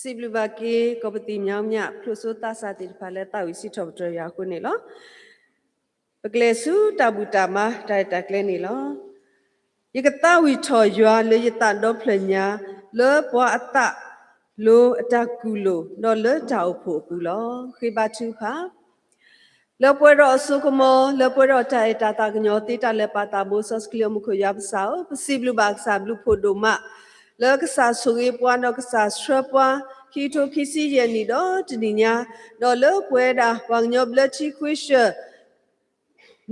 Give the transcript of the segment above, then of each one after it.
စံးဘျုးဘၣ်က့ၤ ကီၢ်ပသံၣ်မၠါမၠး ဖျိးစိသးစၢ်သ့ၣ်တဖၣ်လၢသးဝံၣ်စံးထီၣ်ပတြၢၤယွၤအဃိန့ၣ်လီၤ. ပကလဲၤဆူတၢ်ဘူၣ်တၢ်မါ တၢ်ရဲၣ်တၢ်ကျဲၤန့ၣ်လီၤ. ယကသးဝံၣ်ထီၣ်ယွၤလၢယသးဒီဖျၢၣ်ညါ, လၢပှၤအသးလိၤအတၢ်ကူၣ်လိာ်, ဒီးလၢတၢ်အိၣ်ဖှိၣ်အပူၤလီၤ. ဃ့ဘါထုကဖၣ်. လၢပှဲၤဒီးအစိကမီၤ, လၢပှဲၤဒီးတၢ်အဲၣ်တၢ်သးကညီၤသ့တၢ်လၢာ်ပၢ်သးဘိစီဆှံကလံၤအမူခိၣ်ယွၤပကစၢ်ဧၢ, ပစံးဘျုးဘၣ်ကစၢ်ဘျုးဖှိၣ်ဒိၣ်မး, လၢကစၢ်ဆိၣ်ဂ့ၤပှၤဒီးကစၢ်ဆှၢပှၤ, ခံကထိခံဆံယဲၢ်နံၣ်ဒီးတနံၣ်ညါ, ဒီးလၢပှဲၤဒၣ်ပှၤကညီဘျၢထံခွ့ဆၢၣ်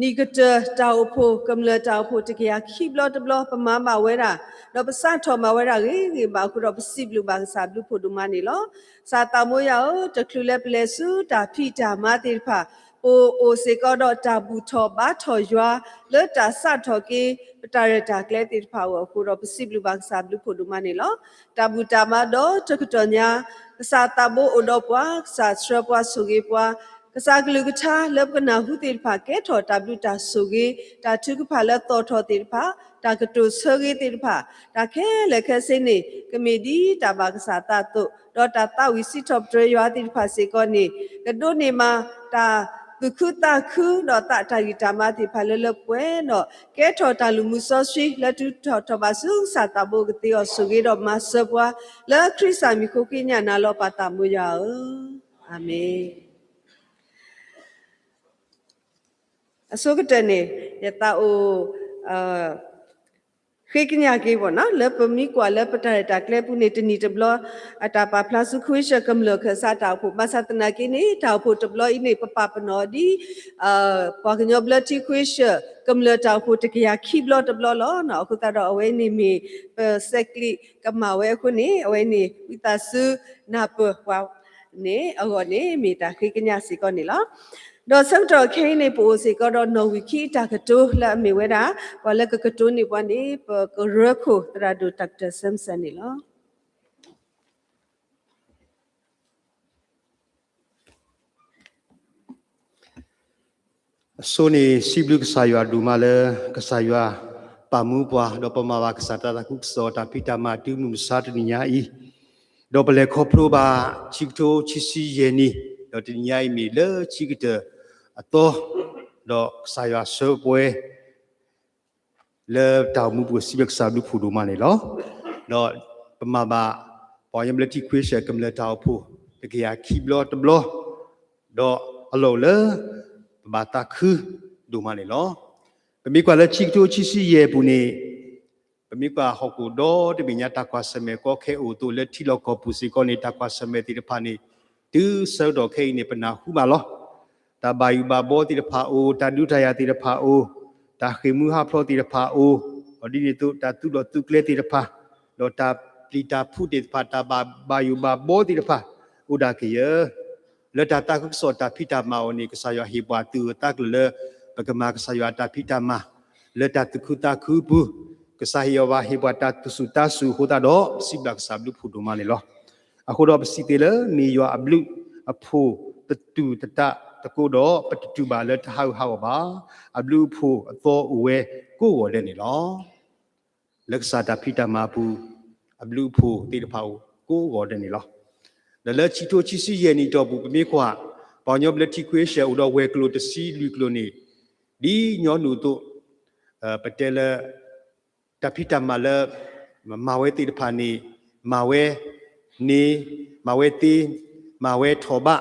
နံၣ်ကတၢၢ်တၢ်အိၣ်ဖှိၣ် ကမျၢၢ်တၢ်အိၣ်ဖှိၣ်တကယၤခံဘျီတဘျီ ပမၤဘၣ်ဝဲဒၣ်, ဒီးပစးထီၣ်မၤဝဲဒၣ်ဂ့ၤဂ့ၤဘၣ်အဃိဒီး ပစံးဘျုးဘၣ်ကစၢ်ဘျုးဖှိၣ်ဒိၣ်မးန့ၣ်လီၤ. ကစၢ်သးမိယၤဧၢ, တချုးလၢပလဲၤဆူတၢ်ဖံးတၢ်မၤသ့ၣ်တဖၣ်, ပအိၣ်စ့ၢ်ကီးဒီးတၢ်ဘူၣ်ထီၣ်ဘါထီၣ်ယွၤ လၢတၢ်စးထီၣ်က့ၤ ပတၢ်ရဲၣ်တၢ်ကျဲၤသ့ၣ်တဖၣ်အဂီၢ်အဃိဒီး ပစံးဘျုးဘၣ်ကစၢ်ဘျုးဖှိၣ်ဒိၣ်မးန့ၣ်လီၤ. တၢ်ဘူၣ်တၢ်မၤဒီတကတီၢ်ညါ, ကစၢ်သးဘိအိၣ်ဒီးပှၤ, ကစၢ်ဆှၢပှၤဆိၣ်ဂ့ၤပှၤ, ကစၢ်ကလုၢ်ကထါလၢပကနၢ်ဟူသ့ၣ်တဖၣ် ကဲထီၣ်တၢ်ဘျုးတၢ်ဆိၣ်ဂ့ၤ, တၢ်ထုကဖၣ်လၢသီၣ်ထီၣ်သ့ၣ်တဖၣ်, တၢ်ကတိၤဆၢဂ့ၤသ့ၣ်တဖၣ်, တၢ်ခဲလၢာ်ခဲဆ့န့ၣ် ကမ့ၢ်ဒ်တၢ်ဘၣ်ကစၢ်သးအသိး, ဒီးတၢ်သးဝံၣ်စံးထီၣ်ပတြၢၤယွၤသ့ၣ်တဖၣ်စ့ၢ်ကီးန့ၣ် ကဒိးန့ၢ်ဘၣ်တၢ်သူၣ်ခုသးခု ဒီးသးတၢ်ဂံၢ်တၢ်ဘါသ့ၣ်တဖၣ်လၢလၢပှဲၤဒီး ကဲထီၣ်တၢ်လုၢ်မူစီဆှံ လၢတုၤထီၣ်ထီၣ်ဘးဆူကစၢ်သးဘိကသ့အီၤဆိၣ်ဂ့ၤဒီးမၤစၢၤပှၤ လၢခရံာ်စၢ်မံၤဃိဃ့ညၣ်နၤလီၤပၢ်သးမိယၤဧၢ, အၤမ့ၣ်. အဆိကတၢၢ်န့ၣ် ယသးအိၣ် ဃ့ကညးက့ၤဘၣ်နီၤ လၢပမ့ၢ်ကွၢ်လၢပတၢ်ရဲၣ်တၢ်ကျဲၤပူၤန့ၣ် တနံၣ်တဘျီ အတၢ်ပာ်ဖျါဆူခွ့ဆၢၣ်ကမျၢၢ်ခၢၣ်စးတၢ်အိၣ်ဖှိၣ် ဘၣ်ဆၣ်သနာ်က့န့ၣ် တၢ်အိၣ်ဖှိၣ်တဘျီအံၤန့ၣ် ပပာ်ပနီၣ်ဒ် ပှၤကညီဘျၢထံခွ့ဆၢၣ် ကမျၢၢ်တၢ်အိၣ်ဖှိၣ်တကယၤခံဘျီတဘျီလီၤ. အဃိသတးဒီးအဝဲန့ၣ်မ့ၢ် ပစဲးကျံးကမၣ်ဝဲအဃိန့ၣ် အဝဲန့ၣ် ဝံသးစူၤနၢ်ပၢၢ်ပှၤန့ၣ် အဂီၢ်န့ၣ် မ့ၢ်တၢ်ဃ့ကညးစ့ၢ်ကီးန့ၣ်လီၤ. ဒီးဆၢကတီၢ်ခဲအံၤန့ၣ် ပအိၣ်စ့ၢ်ကီးဒီးနီၣ်ဝံာ်ခံအတၢ်ကတိၤလၢအမ့ၢ်ဝဲဒၣ် ပှၤလၢကကတိၤန့ၢ်ပှၤန့ၣ် ပကရၢခိၣ်သရၣ်ဒိၣ် Doctor Samson န့ၣ်လီၤ. အဆိန့ၣ် စံးဘျုးကစၢ်ယွၤဒိၣ်မးလၢ ကစၢ်ယွၤပာ်မူပှၤ ဒီးပမၤဘၣ်ကစၢ်တၢ်သးခုကစီၣ်တၢ်ဖံးတၢ်မၤတုၤမုၢ်မဆါတနံၤညါအံၤ, ဒီးပလဲၤခီဖျိဘၣ် ခံကထိခံဆံယဲၢ်နံၣ်, ဒီးတနံၤညါအံၤမ့ၢ်လၢခံကတၢၢ်အသီ, ဒီးကစၢ်ယွၤဆှၢပှဲၤ လၢတၢ်အိၣ်မူပူၤစံးဘျုးကစၢ်ဘျုးဖှိၣ်ဒိၣ်မးန့ၣ်လီၤ. ဒီးပမၤဘၣ် ပှၤကညီဘျၢထံခွ့ဆၢၣ်ကမျၢၢ်တၢ်အိၣ်ဖှိၣ် တကယၤခံဘျီတဘျီ, ဒီးအလီၢ်အိၣ်လၢ ပဘၣ်သးခုဒိၣ်မးန့ၣ်လီၤ. ပမ့ၢ်ကွၢ်လၢခံကထိခံဆံယဲၢ်ပူၤန့ၣ် ပမ့ၢ်ကွၢ်ဟီၣ်ခိၣ်ဒီတဘ့ၣ်ညါ တၢ်ကွၢ်ဆၢၣ်မဲာ်ကီခဲအံၤအိၣ်အသိး လၢထံလီၢ်ကီၢ်ပူၤစ့ၢ်ကီးန့ၣ် တၢ်ကွၢ်ဆၢၣ်မဲာ်သ့ၣ်တဖၣ်န့ၣ် တုၤဆၢကတီၢ်ခဲအံၤန့ၣ် ပနၢ်ဟူဘၣ်လီၤ. တၢ်ဘၣ်ယိၣ်ဘၣ်ဘီသ့ၣ်တဖၣ်အိၣ်, တၢ်ဒုးတၢ်ယၤသ့ၣ်တဖၣ်အိၣ်, တၢ်ဃ့ၢ်မှံဟးဖျိးသ့ၣ်တဖၣ်အိၣ်, ဒီးဒ်န့ၣ်အသိး တၢ်သုးလီၢ်သုးကျဲသ့ၣ်တဖၣ်, ဒီးတၢ်ပျံၤတၢ်ဖုးသ့ၣ်တဖၣ်, တၢ်ဘၣ်ယိၣ်ဘၣ်ဘီသ့ၣ်တဖၣ် အိၣ်ဒၣ်ကယၢၤ လၢတၢ်သးခုကစီၣ်တၢ်ဖံးတၢ်မၤအီၤန့ၣ် ကစၢ်ယွၤဟ့ၣ်ပှၤသုးအသးကျၢၢ်လၢ ပကမၤကစၢ်ယွၤတၢ်ဖံးတၢ်မၤ လၢတၢ်သူၣ်ခုသးခုအပူၤ, ကစၢ်ယွၤဟ့ၣ်ပှၤတၢ်သူၣ်ဆူၣ်သးဆူၣ်အဃိသတးဒီး ပစံးဘျုးကစၢ်ဘျုးဖှိၣ်ဒိၣ်မးန့ၣ်လီၤ. အဃိဒီးပစံးသ့လၢ မ့ၢ်ယွၤအဘျုးအဖှိၣ် ပတူၢ်တတးသကိးဒီး ပတတူၢ်ဘၣ်လၢတဟးဂူာ်ဟးဂီၤဘၣ်, အဘျုးအဖှိၣ်အသီအိၣ်ဝဲကိးဂီၤဒဲးန့ၣ်လီၤ. လၢကစၢ်တၢ်ဖံးတၢ်မၤအပူၤ အဘျုးအဖှိၣ်သ့ၣ်တဖၣ်အိၣ်ကိးဂီၤဒဲးန့ၣ်လီၤ. ဒီးလၢခံကထိခံဆံယဲၢ်နံၣ်တီၢ်ပူၤ ပမ့ၢ်ကွၢ် ပှၤကညီဘျၢထံခွ့ဆၢၣ်အိၣ်ဒီးဝဲၤကျိၤတဆံလွံၢ်ကျိၤန့ၣ် ဒ်ညီနုၢ်အသိး ပတဲလၢ တၢ်ဖံးတၢ်မၤလၢ မၤဝဲသ့ၣ်တဖၣ်န့ၣ် မၤဝဲန့ၣ် မၤဝဲသ့ မၤဝဲထီၣ်ဘး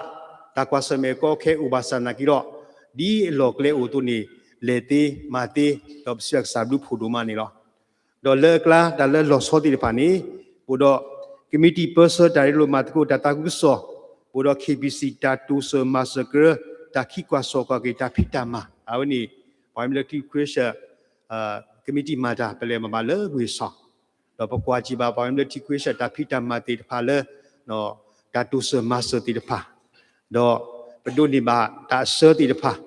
တၢ်ကွၢ်ဆၢၣ်မဲာ်ကီခဲအိၣ်ဘၣ်ဆၣ်သနာ်က့ဒီး ဒ်အလီၢ်ကျဲအိၣ်အသိးန့ၣ် လဲၤသ့မၤသ့ ဒီးပစံးဘျုးကစၢ်ဘျုးဖှိၣ်ဒိၣ်မးန့ၣ်လီၤ. ဒီးလၢအကျါ တၢ်လၢလီၤဆီသ့ၣ်တဖၣ်န့ၣ် ပအိၣ်ဒီး ကမံးတံာ်ပၢဆှၢတၢ်ရ့လိာ်မၤသကိးတၢ်သးခုကစီၣ်, ပအိၣ်ဒီး KBC တၢ်တိစၢၤမၤစၢၤကရၢ တၢ်ခံကွၢ်စိကွၢ်က့ၤတၢ်ဖံးတၢ်မၤ အဝဲန့ၣ် ပှၤမ့ၢ်လၢထံခွ့ဆၢၣ် ကမံးတံာ်မၤတၢ် ပလဲၤမၤဘၣ်လၢဂ့ၢ်စီၣ်, ဒီးပကွၢ်က့ၤဘၣ်ပှၤမ့ၢ်လၢထံခွ့ဆၢၣ်တၢ်ဖံးတၢ်မၤသ့ၣ်တဖၣ်လၢ တၢ်တိစၢၤမၤစၢၤသ့ၣ်တဖၣ်, ဒီးပဒိးန့ၢ်ဘၣ်တၢ်အဆၢသ့ၣ်တဖၣ်,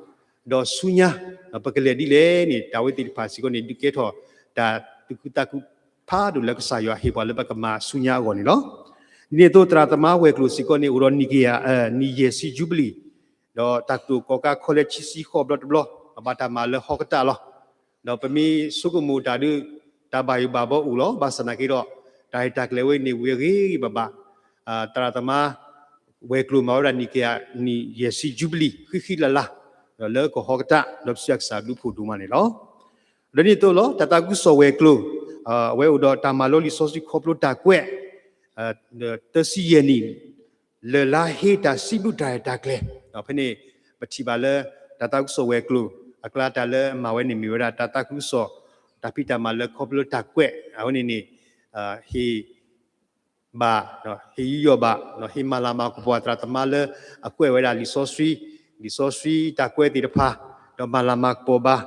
ဒီးဆူညါ ပကလဲၤဒ်လဲၣ်န့ၣ် တၢ်ဝဲသ့ၣ်တဖၣ်စ့ၢ်ကီးန့ၣ် ဒုးကဲထီၣ်တၢ်သူၣ်ခုသးခုဖးဒိၣ်လၢကစၢ်ယွၤဟ့ၣ်ပှၤလၢပကမၤဆူညါအဂီၢ်န့ၣ်လီၤ. ဒ်န့ၣ်အသိးသရၣ်သမါဝဲၤကျိၤစ့ၢ်ကီးန့ၣ် အိၣ်ဒီးနံၣ်ကယၤ နံၣ်ယဲၢ်ဆံယူဘလံၣ်, ဒီးတၢ်ကတိၤကီၢ်ကါခီလဲဆံဆံဃိးဘျီတဘျီ အဘၣ်တၢ်မၤလၢဟီၣ်ကတၢၢ်လီၤ. ဒီးပမ့ၢ်ဆိကမိၣ်တၢ်ဒုး တၢ်ဘၣ်ယိၣ်ဘၣ်ဘီအိၣ်လီၤ. ဘၣ်ဆၣ်သနာ်က့ဒီး တၢ်ရဲၣ်တၢ်ကျဲၤဝဲန့ၣ် ဝံၤအဂ့ၤဂ့ၤဘၣ်ဘၣ် သရၣ်သမါဝဲၤကျိၤမၤဝဲဒၣ်နံၣ်ကယၤ နံၣ်ယဲၢ်ဆံ jubilee ဃံဃံလၤလၤ ဒီးလၢကဟီကတၢၢ် ဒီးပစံးဘျုးကစၢ်ဘျုးဖှိၣ်ဒိၣ်မးန့ၣ်လီၤ. ဒီးဒ်န့ၣ်အသိးလီၤ တၢ်သးခုကစီၣ်ဝဲၤကျိၤ အဝဲအိၣ်ဒီးတၢ်မၤလိလံာ်စီဆှံခီဖျိတၢ်ကွဲး သၢဆံယဲၢ်နံၣ် လၢလါဟ့တၢ်စံးဘျုးတၢ်ရဲၣ်တၢ်ကျဲၤ ဖဲန့ၣ် ပထံၣ်ဘၣ်လၢ တၢ်သးခုကစီၣ်ဝဲၤကျိၤ အကျါတၢ်လၢအမၤဝဲန့ၣ်မ့ၢ်ဝဲဒၣ် တၢ်သးခုကစီၣ် တၢ်ဖံးတၢ်မၤလၢခီဖျိလၢတၢ်ကွဲး အဝဲန့ၣ်န့ၣ် ဟ့ၣ် ဘၣ် ဟ့ၣ်ယူးယီၣ်ဘၣ် ဟ့ၣ်မၤလၤမၤကပီၤသရၣ်သမါလၢအကွဲးဝဲဒၣ်လံာ်စီဆှံ လံာ်စီဆှံတၢ်ကွဲးသ့ၣ်တဖၣ် ဒီးမၤလၤမၤကပီၤဘၣ်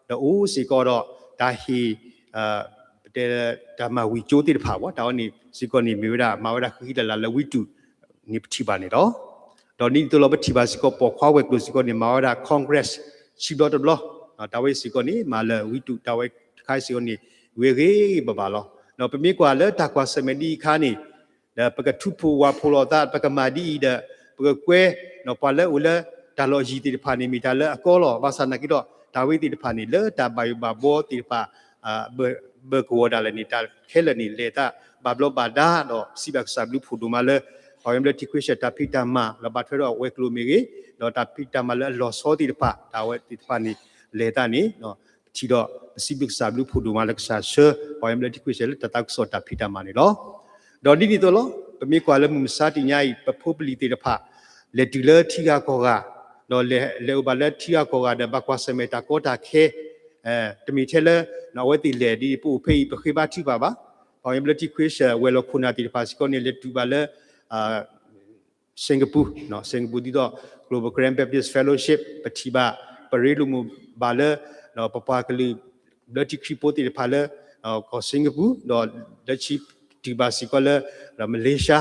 ဒီးအိၣ်စ့ၢ်ကီးဒီးတၢ်ဟ့ၣ် ပတဲတၢ်မၤဝံၢ်ကၠိသ့ၣ်တဖၣ် တၢ်ဝဲန့ၣ်စ့ၢ်ကီးန့ၣ် မ့ၢ်ဝဲဒၣ်မၤဝဲဒၣ်ဃံဃံလၤလၤလၢဝံတူၣ်န့ၣ်ပထံၣ်ဘၣ်န့ၣ်လီၤ. ဒီးဒ်န့ၣ်အသိးလီၤ ပထံၣ်ဘၣ်စ့ၢ်ကီး ပိာ်ခွါဝဲၤကျိၤစ့ၢ်ကီးန့ၣ် မၤဝဲဒၣ် Congress ဆံဘျီတဘျီ တၢ်ဝဲစ့ၢ်ကီးန့ၣ် မၤလၢဝံတူၣ် တၢ်ဝဲတခါစ့ၢ်ကီးန့ၣ် ဂ့ၤဂ့ၤဘၣ်ဘၣ်လီၤ. ဒီးပမ့ၢ်ကွၢ်လၢတၢ်ကွၢ်ဆၢၣ်မဲာ်ဒ်အံၤအခါန့ၣ် ဒီးပကထူးဖှိၣ်ဝးဖှိၣ်လိာ်သး ပကမၤဒ်အံၤဒီး ပကကွဲ ပှၤလၢအိၣ်လၢတၢ်လီၢ်ယံၤသ့ၣ်တဖၣ်န့ၣ် မ့ၢ်တၢ်လၢအကီလီၤ. ဘၣ်ဆၣ်နာ်က့ဒီး တၢ်ဝဲသ့ၣ်တဖၣ်န့ၣ် လၢတၢ်ဘၣ်ယိၣ်ဘၣ်ဘှီသ့ၣ်တဖၣ် ဘၢကဝီၤဒၣ်လဲာ်န့ၣ် တၢ်ခဲလၢာ်န့ၣ် လဲၤသးဘၣ်ဘျီးဘၣ်ဒါ ဒီးစံးဘျုးကစၢ်ဘျုးဖှိၣ်ဒိၣ်မးလၢ ပှၤကညီဘျၢထံခရံာ်စၢၣ်တၢ်ဖံးတၢ်မၤ လီၤဘၣ်ထွဲဒီးဝဲၤကျိၤမ့ၢ်ဂ့ၤ ဒီးတၢ်ဖံးတၢ်မၤလၢအလီၤဆီသ့ၣ်တဖၣ် တၢ်ဝဲသ့ၣ်တဖၣ်န့ၣ် လဲၤသးန့ၣ် ပထံၣ်ဒီး ပစံးဘျုးကစၢ်ဘျုးဖှိၣ်ဒိၣ်မးလၢကစၢ်ဆှၢ ပှၤကညီဘျၢထံခရံာ်စၢၣ်လၢတၢ်သးခုကစီၣ်တၢ်ဖံးတၢ်မၤန့ၣ်လီၤ. ဒီးဒ်န့ၣ်အသိးလီၤ ပမ့ၢ်ကွၢ်လၢမုၢ်မဆါတနံၤညါအံၤ ပဖိပလံၤသ့ၣ်တဖၣ် လဲၤတုၤလၢထံဂၤကီၢ်ဂၤ ဒီးလဲၤအိၣ်ဘၣ်လၢထံဂၤကီၢ်ဂၤဒီး ဘၣ်ကွၢ်ဆၢၣ်မဲာ်တၢ်ကီတၢ်ခဲ တမ့ၢ်ထဲလၢ အဝဲသ့ၣ်လဲၤဒ်ပအိၣ်ဖဲအံၤ ပဃ့ဘါထုကဖၣ်ဘၣ်. ပှၤကညီဘျၢထံခရံာ်စၢၣ် ဝဲၤလီၢ်ခိၣ်နၢ်သ့ၣ်တဖၣ်စ့ၢ်ကီးန့ၣ် လဲၤတုၤဘၣ်လၢ Singapore, Singapore ဒ်သိး Global Karen Baptist Fellowship ပထံၣ်ဘၣ် ပရ့လိာ်မုာ်ဘၣ်လၢ ပပှၤကလုာ်ဘျၢထံခရံာ်ဖိသ့ၣ်တဖၣ်လၢ ကီၢ် Singapore ဒီးလၢခံတုၤဘၣ်စ့ၢ်ကီးလၢ Malaysia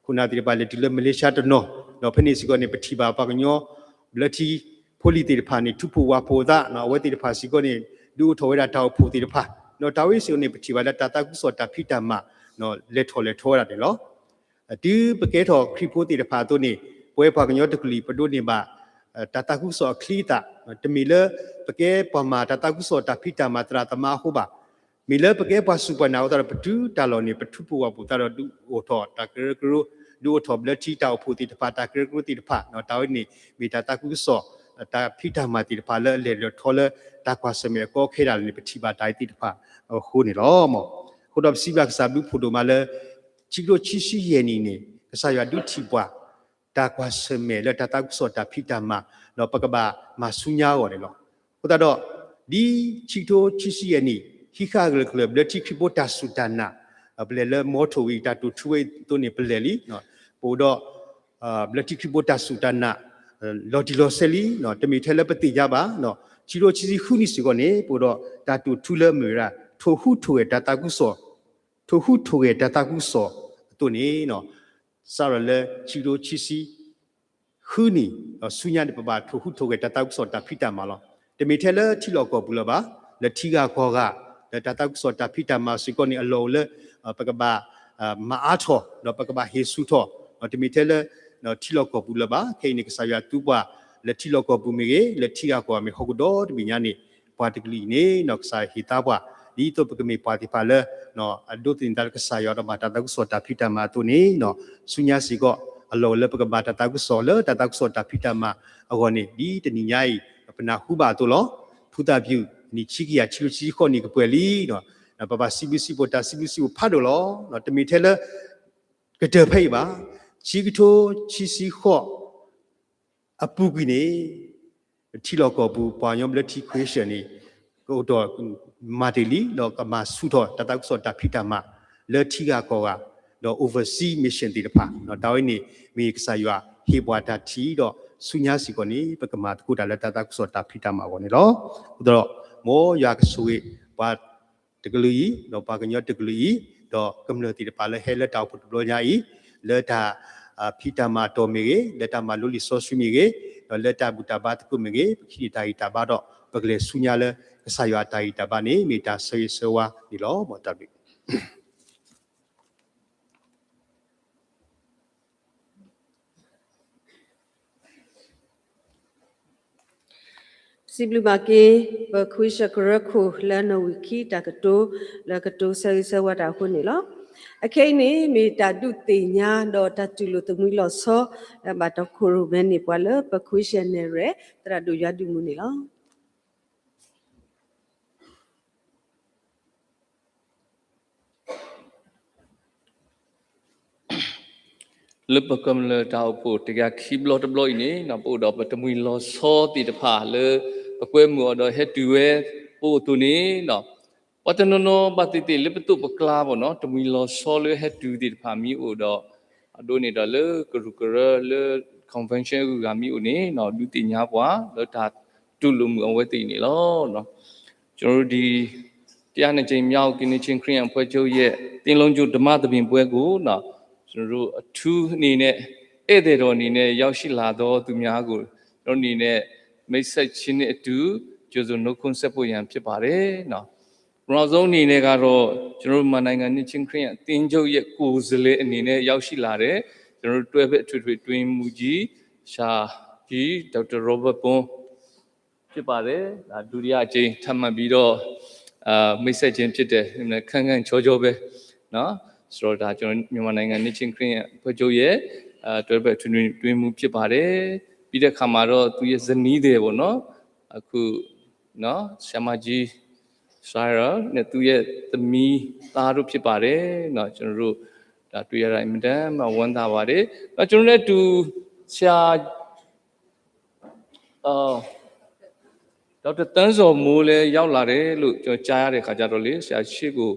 ခိၣ်နၢ်သ့ၣ်တဖၣ်လဲၤတုၤလၢ Malaysia တနီၤ ဒီးဖဲန့ၣ်စ့ၢ်ကီးန့ၣ် ပထံၣ်ဘၣ်ပှၤကညီဘျၢထံဖိလံၤသ့ၣ်တဖၣ်န့ၣ် ထူးဖှိၣ်ဝးဖှိၣ်အသး အဝဲသ့ၣ်တဖၣ်စ့ၢ်ကီးန့ၣ် ဒုးအိၣ်ထီၣ်ဝဲဒၣ်တၢ်အိၣ်ဖှိၣ်သ့ၣ်တဖၣ် ဒီးတၢ်ဝဲစ့ၢ်ကီးန့ၣ် ပထံၣ်ဘၣ်လၢတၢ်သးခုကစီၣ်တၢ်ဖံးတၢ်မၤ လဲၤထီၣ်လဲၤထီဝဲဒၣ်န့ၣ်လီၤ. တုၤပကဲထီၣ်ခရံာ်ဖိသ့ၣ်တဖၣ်အသိးန့ၣ် ပဝဲပှၤကညီတကလုာ် ပဒိးန့ၢ်ဘၣ် တၢ်သးခုကစီၣ်အချံအသၣ် တမ့ၢ်လၢပကဲပှၤမၤတၢ်သးခုကစီၣ်တၢ်ဖံးတၢ်မၤသရၣ်သမါအဃိဘၣ်. မ့ၢ်လၢပကဲပှၤစူၢ်ပှၤနာ်အဃိသတးဒီး ပတုၤတၢ်လီၢ်န့ၣ် ပထူးဖှိၣ်ဝးဖှိၣ်သးဒီးဒုးအိၣ်ထီၣ်တၢ်ကရၢကရိ ဒုးအိၣ်ထီၣ်ဘျၢထံတၢ်အိၣ်ဖှိၣ်သ့ၣ်တဖၣ် တၢ်ကရၢကရိသ့ၣ်တဖၣ် တၢ်ဝဲန့ၣ် မ့ၢ်တၢ်သးခုကစီၣ် တၢ်ဖံးတၢ်မၤသ့ၣ်တဖၣ်လၢအလဲၤလီၤထီလၢ တၢ်ကွၢ်ဆၢၣ်မဲာ်အကီအခဲဒၣ်လဲာ်န့ၣ် ပထံၣ်ဘၣ်တၢ်အံၤသ့ၣ်တဖၣ်အဃိန့ၣ်လီၤ. အဃိဒီးပစံးဘျုးကစၢ်ဘျုးဖှိၣ်ဒိၣ်မးလၢ ခံကထိခံဆံယဲၢ်နံၣ်န့ၣ် ကစၢ်ယွၤဒုးထံၣ်ပှၤ တၢ်ကွၢ်ဆၢၣ်မဲာ်လၢတၢ်သးခုကစီၣ်တၢ်ဖံးတၢ်မၤ ဒီးပကဘၣ်မၤဆူညါအဂီၢ်န့ၣ်လီၤ. အဃိသတးဒီး ဒ်ခံကထိခံဆံယဲၢ်နံၣ် ဟံးဃာ်ဂၢၢ်ကျၢၢ်ဘျၢထံခရံာ်ဖိတၢ်စူၢ်တၢ်နာ် ပလဲၤလၢ motto အံၤ တၢ်တိာ်ထူဝဲအံၤအသိးန့ၣ် ပလဲၤလံ ပအိၣ်ဒီး ဘျၢထံခရံာ်ဖိတၢ်စူၢ်တၢ်နာ် လီၤတံၢ်လီၤဆဲးလံ တမ့ၢ်ထဲလၢပသ့ၣ်ညါဘၣ် ခံကထိခံဆံဃုနံၣ်စ့ၢ်ကီးန့ၣ် ပအိၣ်ဒီးတၢ်တိာ်ထူလၢအမ့ၢ်ဝဲဒၣ် ထိၣ်ဟူးထိၣ်ဂဲၤတၢ်သးခုကစီၣ် ထိၣ်ဟူးထိၣ်ဂဲၤတၢ်သးခုကစီၣ်အသိးန့ၣ် စးထီၣ်လၢခံကထိခံဆံဃုနံၣ် ဒီးဆူညါန့ၣ် ပဘၣ်ထိၣ်ဟူးထိၣ်ဂဲၤတၢ်သးခုကစီၣ်တၢ်ဖံးတၢ်မၤလီၤ. တမ့ၢ်ထဲလၢထံလီၢ်ကီၢ်ပူၤလၢၤဘၣ်, လၢထံဂၤကီၢ်ဂၤ လၢတၢ်သးခုကစီၣ်တၢ်ဖံးတၢ်မၤစ့ၢ်ကီးန့ၣ် အလီၢ်အိၣ်လၢ ပကဘၣ် မၤအါထီၣ် ဒီးပကဘၣ်ဟ့ၣ်ဆူၣ်ထီၣ် တမ့ၢ်ထဲလၢ ထံလီၢ်ကီၢ်ပူၤလၢၤဘၣ်. ခဲအံၤန့ၣ် ကစၢ်ယွၤသူပှၤ လၢထံလီၢ်ကီၢ်ပူၤမ့ၢ်ဂ့ၤ လၢထံဂၤကီၢ်ဂၤမ့ၢ်ဟီၣ်ခိၣ်ဒီတဘ့ၣ်ညါန့ၣ် ပှၤတကလုာ်အံၤန့ၣ် ကစၢ်ယွၤဟ့ၣ်သါပှၤ ဒ်သိးပကမ့ၢ်ပှၤသ့ၣ်တဖၣ်လၢ အဒိးသန့ၤသးလၢကစၢ်ယွၤဒီးမၤတၢ်သးခုကစီၣ်တၢ်ဖံးတၢ်မၤအသိးန့ၣ် ဆူညါစ့ၢ်ကီး အလီၢ်အိၣ်လၢပကဘၣ်တၢ်သးခုကစီၣ်လၢတၢ်သးခုကစီၣ်တၢ်ဖံးတၢ်မၤအဂီၢ်န့ၣ် ဒ်တနံၤညါအံၤ ပနၢ်ဟူဘၣ်အသိးလီၤ. ထူသၣ်ပျူၤ နံၣ်ခံကယၤခံဆံဃိးနံၣ်ကပှဲၤလံ ပဘၣ်စံးဘျုးစံးဖှိၣ်တၢ်စံးဘျုးစံးဖှိၣ်ဖးဒိၣ်လီၤ. တမ့ၢ်ထဲလၢ ကတၢၢ်ဖဲအံၤဘၣ်, ခံကထိခံဆံဃိး အပူၤကွံာ်န့ၣ် ထံလီၢ်ကီၢ်ပူၤ ပှၤကညီဘျၢထံခရံာ်စၢၣ်န့ၣ် ကအိၣ်ဒီးမၤတ့ၢ်လံ ဒီးကမၤဆူၣ်ထီၣ်တၢ်သးခုကစီၣ်တၢ်ဖံးတၢ်မၤ လၢထံဂၤကီၢ်ဂၤ ဒီး overseas mission သ့ၣ်တဖၣ် တၢ်ဝဲန့ၣ် မ့ၢ်ကစၢ်ယွၤဟ့ၣ်ပှၤတၢ်ထံၣ်ဒီး ဆူညါစ့ၢ်ကီးန့ၣ် ပကမၤသကိးတၢ်လၢတၢ်သးခုကစီၣ်တၢ်ဖံးတၢ်မၤအဂီၢ်န့ၣ်လီၤ. အဃိဒီး မ်ယွၤကဆိၣ်ဂ့ၤပှၤ တကလုာ်အံၤ ဒီးပှၤကညီတကလုာ်အံၤ ဒီးကမျၢၢ်သ့ၣ်တဖၣ်လၢဟဲလၢတၢ်အိၣ်ဖှိၣ်တဘျီညါအံၤ လၢတၢ်ဖံးတၢ်မၤအတီၢ်မ့ၢ်ဂ့ၤ, လၢတၢ်မၤလိလံာ်စီဆှံမ့ၢ်ဂ့ၤ, ဒီးလၢတၢ်ဘူၣ်တၢ်ဘါသကိးမ့ၢ်ဂ့ၤ, ပကဟံးန့ၢ်တၢ်ဂံၢ်တၢ်ဘါဒီး ပကလဲၤဆူညါလၢ ကစၢ်ယွၤအတၢ်ဂံၢ်တၢ်ဘါန့ၣ် မ့ၢ်တၢ်ဆၢဂ့ၤဆၢဝါန့ၣ်လီၤ. မ်တၢ်ဘျုး စံးဘျုးဘၣ်က့ၤ ပခွံစၢၣ်ကရၢခိၣ်လၢနဝံၢ်ခံတၢ်ကတိၤ လၢကတိၤဆၢဂ့ၤဆၢဝါတၢ်အဃိန့ၣ်လီၤ. အခဲအံၤန့ၣ် မ့ၢ်တၢ်ဒုးသ့ၣ်ညါဒီးတၢ်တူၢ်လိာ်သမံလီၤဆီ လၢဘၣ်တီခိၣ်ရိၣ်မဲန့ၢ်ပှၤလၢပ Christian နဲၣ်ရွဲၣ် သရၣ်ဒိၣ်ယွၤဒုးမူန့ၣ်လီၤ. လၢပကမျၢၢ်တၢ်အိၣ်ဖှိၣ်တကယၤခံဘျီတဘျီအံၤန့ၣ် ပအိၣ်ဒီးပတမှံၤလီၤဆီသ့ၣ်တဖၣ်လၢ ပကွဲမုာ်အီၤဒီးဟဲတုၤဝဲ ပအိၣ်အသိးန့ၣ် ပှၤတနီၤနီၤဘၣ်သ့ၣ်သ့ၣ်လၢပသိးပကျါဘၣ်နီၤ တမှံၤလီၤဆီလၢဟဲတုၤသ့ၣ်တဖၣ်မ့ၢ်အိၣ်ဒီး အဒိန့ၣ်ဒီးလၢကရူၢ်ကရၢလၢ convention အဂုၤအဂၤမ့ၢ်အိၣ်န့ၣ် ဒုးသ့ၣ်ညါပှၤလၢတၢ်တူၢ်လိာ်မုာ်အဝဲသ့ၣ်အံၤန့ၣ်လီၤ. ကျွန်တော်တို့ ဒီ တစ်ရာနှစ်ကြိမ်မြောက် ကရင်နီအချင်း ခရစ်ယာန်အဖွဲ့ချုပ်ရဲ့ သင်းလုံးကျွတ်ဓမ္မသဘင်ပွဲကို ကျွန်တော်တို့ အထူးအနေနဲ့ ဧည့်သည်တော်အနေနဲ့ ရောက်ရှိလာသောသူများကို ကျွန်တော်အနေနဲ့ မိတ်ဆက်ခြင်းနဲ့အတူ ကြိုဆိုနှုတ်ခွန်းဆက်ဖို့ရန်ဖြစ်ပါတယ်။ ပထမဆုံးအနေနဲ့ကတော့ ကျွန်တော်တို့ မြန်မာနိုင်ငံ နှစ်ခြင်း ခရစ်ယာန်အသင်းချုပ်ရဲ့ ကိုယ်စားလှယ်အနေနဲ့ ရောက်ရှိလာတဲ့ ကျွန်တော်တို့ တွဲဖက်အထွေထွေအတွင်းရေးမှူးကြီး ဆရာကြီး ဒေါက်တာ Robert Bond ဖြစ်ပါတယ်။ ဒါ ဒုတိယအကြိမ်ထပ်မံပြီးတော့ အာ မိတ်ဆက်ခြင်းဖြစ်တယ်။ ခန့်ခန့်ချောချောပဲနော်။ ဆိုတော့ ဒါ ကျွန်တော် မြန်မာနိုင်ငံ နှစ်ခြင်း ခရစ်ယာန်အဖွဲ့ချုပ်ရဲ့ အာ တွဲဖက်အထွေထွေအတွင်းရေးမှူးဖြစ်ပါတယ်။ ပြီးတဲ့အခါမှာတော့ သူရဲ့ဇနီးသည်ပေါ့နော်။ အခုနော် ဆရာမကြီး Sarah နဲ့ သူရဲ့သမီးသားတို့ဖြစ်ပါတယ်နော်။ ကျွန်တော်တို့ ဒါတွေ့ရတာ အင်မတန်မှဝမ်းသာပါတယ်။ နောက် ကျွန်တော်နဲ့အတူ ဆရာ အာ ဒေါက်တာ သန်းဇော်မိုးလည်းရောက်လာတယ်လို့ ကျွန်တော်ကြားရတဲ့အခါကျတော့လေ ဆရာရှေ့ကို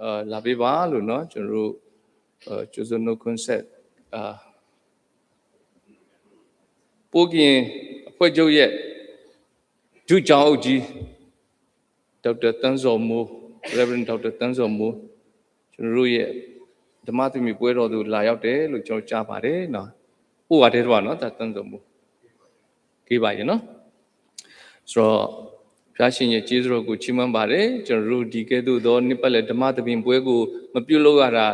အာ လာပေးပါလို့နော် ကျွန်တော်တို့ အာ ကြိုဆိုနှုတ်ခွန်းဆက် အာ ပို့ကရင်အဖွဲ့ချုပ်ရဲ့ ဒုကျောင်းအုပ်ကြီး ဒေါက်တာ သန်းဇော်မိုး Reverend ဒေါက်တာ သန်းဇော်မိုး ကျွန်တော်တို့ရဲ့ ဓမ္မသဘင်ပွဲတော်သို့ လာရောက်တယ်လို့ ကျွန်တော်ကြားပါတယ်နော်။ အိုးဝါတဲတဘၣ်နော် ဒေါက်တာ သန်းဇော်မိုး က့ပါရဲ့နော်။ ဆိုတော့ ဘုရားရှင်ရဲ့ ကျေးဇူးတော်ကို ချီးမွမ်းပါတယ်။ ကျွန်တော်တို့ ဒီကဲ့သို့သော နှစ်ပတ်လည် ဓမ္မသဘင်ပွဲကို မပြုလုပ်ရတာ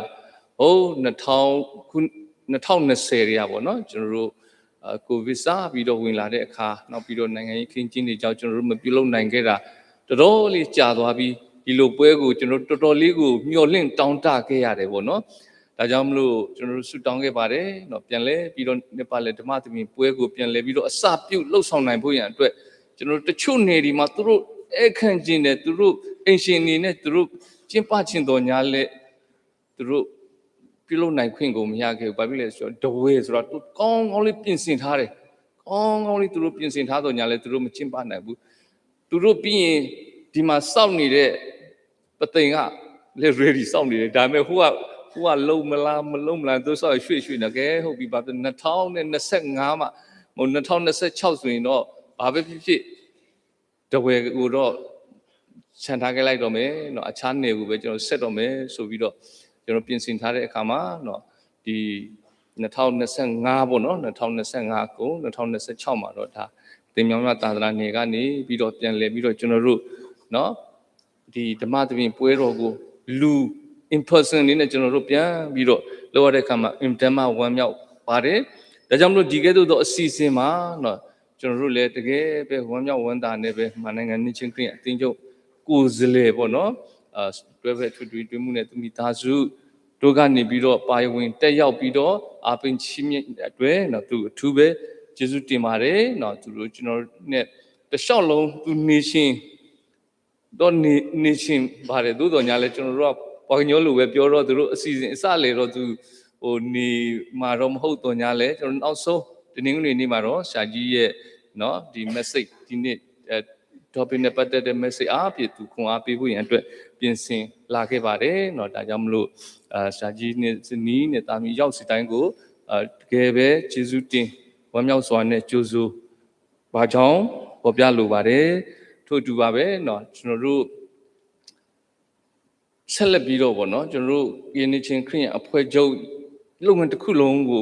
ဟို နှစ်ထောင်ခု နှစ်ထောင်နှစ်ဆယ်တည်းကပေါ့နော်။ ကျွန်တော်တို့ အာ ကိုဗစ်စပြီးတော့ ဝင်လာတဲ့အခါ နောက်ပြီးတော့ နိုင်ငံရေးအခင်းအကျင်းတွေကြောင့် ကျွန်တော်တို့ မပြုလုပ်နိုင်ခဲ့တာ တော်တော်လေးကြာသွားပြီး ဒီလိုပွဲကို ကျွန်တော်တို့ တော်တော်လေးကို မျှော်လင့်တောင့်တခဲ့ရတယ်ပေါ့နော်။ ဒါကြောင့်မလို့ ကျွန်တော်တို့ ဆုတောင်းခဲ့ပါတယ်နော်။ ပြန်လည်ပြီးတော့ နှစ်ပတ်လည် ဓမ္မသဘင်ပွဲကို ပြန်လည်ပြီးတော့ အစပြုလုပ်ဆောင်နိုင်ဖို့ရန်အတွက် ကျွန်တော်တို့ တချို့နယ်တွေမှာ သူတို့ ဧည့်ခံချင်တယ်၊ သူတို့ အိမ်ရှင်အနေနဲ့ သူတို့ ကျင်းပချင်သော်ငြားလည်း သူတို့ ပြုလုပ်နိုင်ခွင့်ကို မရခဲ့ဘူး။ ဘာဖြစ်လဲဆိုတော့ ဒဝဲဆိုတာ သူကောင်းကောင်းလေး ပြင်ဆင်ထားတယ်။ ကောင်းကောင်းလေး သူတို့ ပြင်ဆင်ထားသော်ငြားလည်း သူတို့ မကျင်းပနိုင်ဘူး။ သူတို့ပြီးရင် ဒီမှာစောင့်နေတဲ့ ပသိမ်ကလည်း ready စောင့်နေတယ်။ ဒါပေမဲ့ ဟိုက ဟိုက လုပ်မလား မလုပ်မလား သူတို့စောင့်ရွှေ့ရွှေ့နေ ကဲ ဟုတ်ပြီ ဘာဖြစ် နှစ်ထောင်နှစ်ဆယ့်ငါးမှ မဟုတ် နှစ်ထောင်နှစ်ဆယ့်ခြောက်ဆိုရင်တော့ ဘာပဲဖြစ်ဖြစ် ဒဝဲကိုတော့ ချန်ထားခဲ့လိုက်တော့မယ်နော်။ အခြားနယ်ကိုပဲ ကျွန်တော်ဆက်တော့မယ်ဆိုပြီးတော့ ကျွန်တော်ပြင်ဆင်ထားတဲ့အခါမှာနော် ဒီ နှစ်ထောင်နှစ်ဆယ့်ငါးပေါ့နော် နှစ်ထောင်နှစ်ဆယ့်ငါးအကုန် နှစ်ထောင်နှစ်ဆယ့်ခြောက်မှာတော့ ဒါ သင်မြောင်းမြသာသနာနယ်ကနေပြီးတော့ ပြန်လည်ပြီးတော့ ကျွန်တော်တို့နော် ဒီဓမ္မသဘင်ပွဲတော်ကို လူ in person အနေနဲ့ ကျွန်တော်တို့ ပြန်ပြီးတော့ လုပ်ရတဲ့အခါမှာ အင်မတန်မှ ဝမ်းမြောက်ပါတယ်။ ဒါကြောင့်မလို့ ဒီကဲ့သို့သော အစီအစဉ်မှာနော် ကျွန်တော်တို့လည်း တကယ်ပဲ ဝမ်းမြောက်ဝမ်းသာနဲ့ပဲ မြန်မာနိုင်ငံ နှစ်ခြင်း ခရစ်ယာန်အသင်းချုပ် ကိုယ်စားလှယ်ပေါ့နော် အာ တွဲဖက်ထွေထွေအတွင်းရေးမှူးနဲ့ သူမိသားစုတို့ကနေပြီးတော့ ပါဝင်တက်ရောက်ပြီးတော့ အားပေးချီးမြှင့်တဲ့အတွက်နော် သူအထူးပဲ ကျေးဇူးတင်ပါတယ်နော်။ သူတို့ ကျွန်တော်နဲ့ တစ်လျှောက်လုံး သူနေချင် တော့နေ နေချင်ပါတယ်။ သို့သော်ငြားလည်း ကျွန်တော်တို့က ပှၤကညီလိုပဲပြောတော့ သူတို့အစီအစဉ်အစလဲတော့ သူ ဟို နေမှာတော့မဟုတ်သော်ငြားလည်း ကျွန်တော်နောက်ဆုံး တနင်္ဂနွေနေ့မှာတော့ ဆရာကြီးရဲ့နော် ဒီ message ဒီနေ့ အဲ topic နဲ့ပတ်သက်တဲ့ message အားဖြင့် သူခွန်အားပေးဖို့ရန်အတွက် ပြင်ဆင်လာခဲ့ပါတယ်နော်။ ဒါကြောင့်မလို့ အာ ဆရာကြီးနဲ့ဇနီးနဲ့သားသမီးရောက်စီတိုင်းကို အာ တကယ်ပဲ ကျေးဇူးတင် ဝမ်းမြောက်စွာနဲ့ ကြိုဆို ဘာကြောင့်ဖော်ပြလိုပါတယ်။ ထို့အတူပါပဲနော် ကျွန်တော်တို့ ဆက်လက်ပြီးတော့ပေါ့နော် ကျွန်တော်တို့ ကရင်နီအချင်း ခရစ်ယာန်အဖွဲ့ချုပ် လုပ်ငန်းတစ်ခုလုံးကို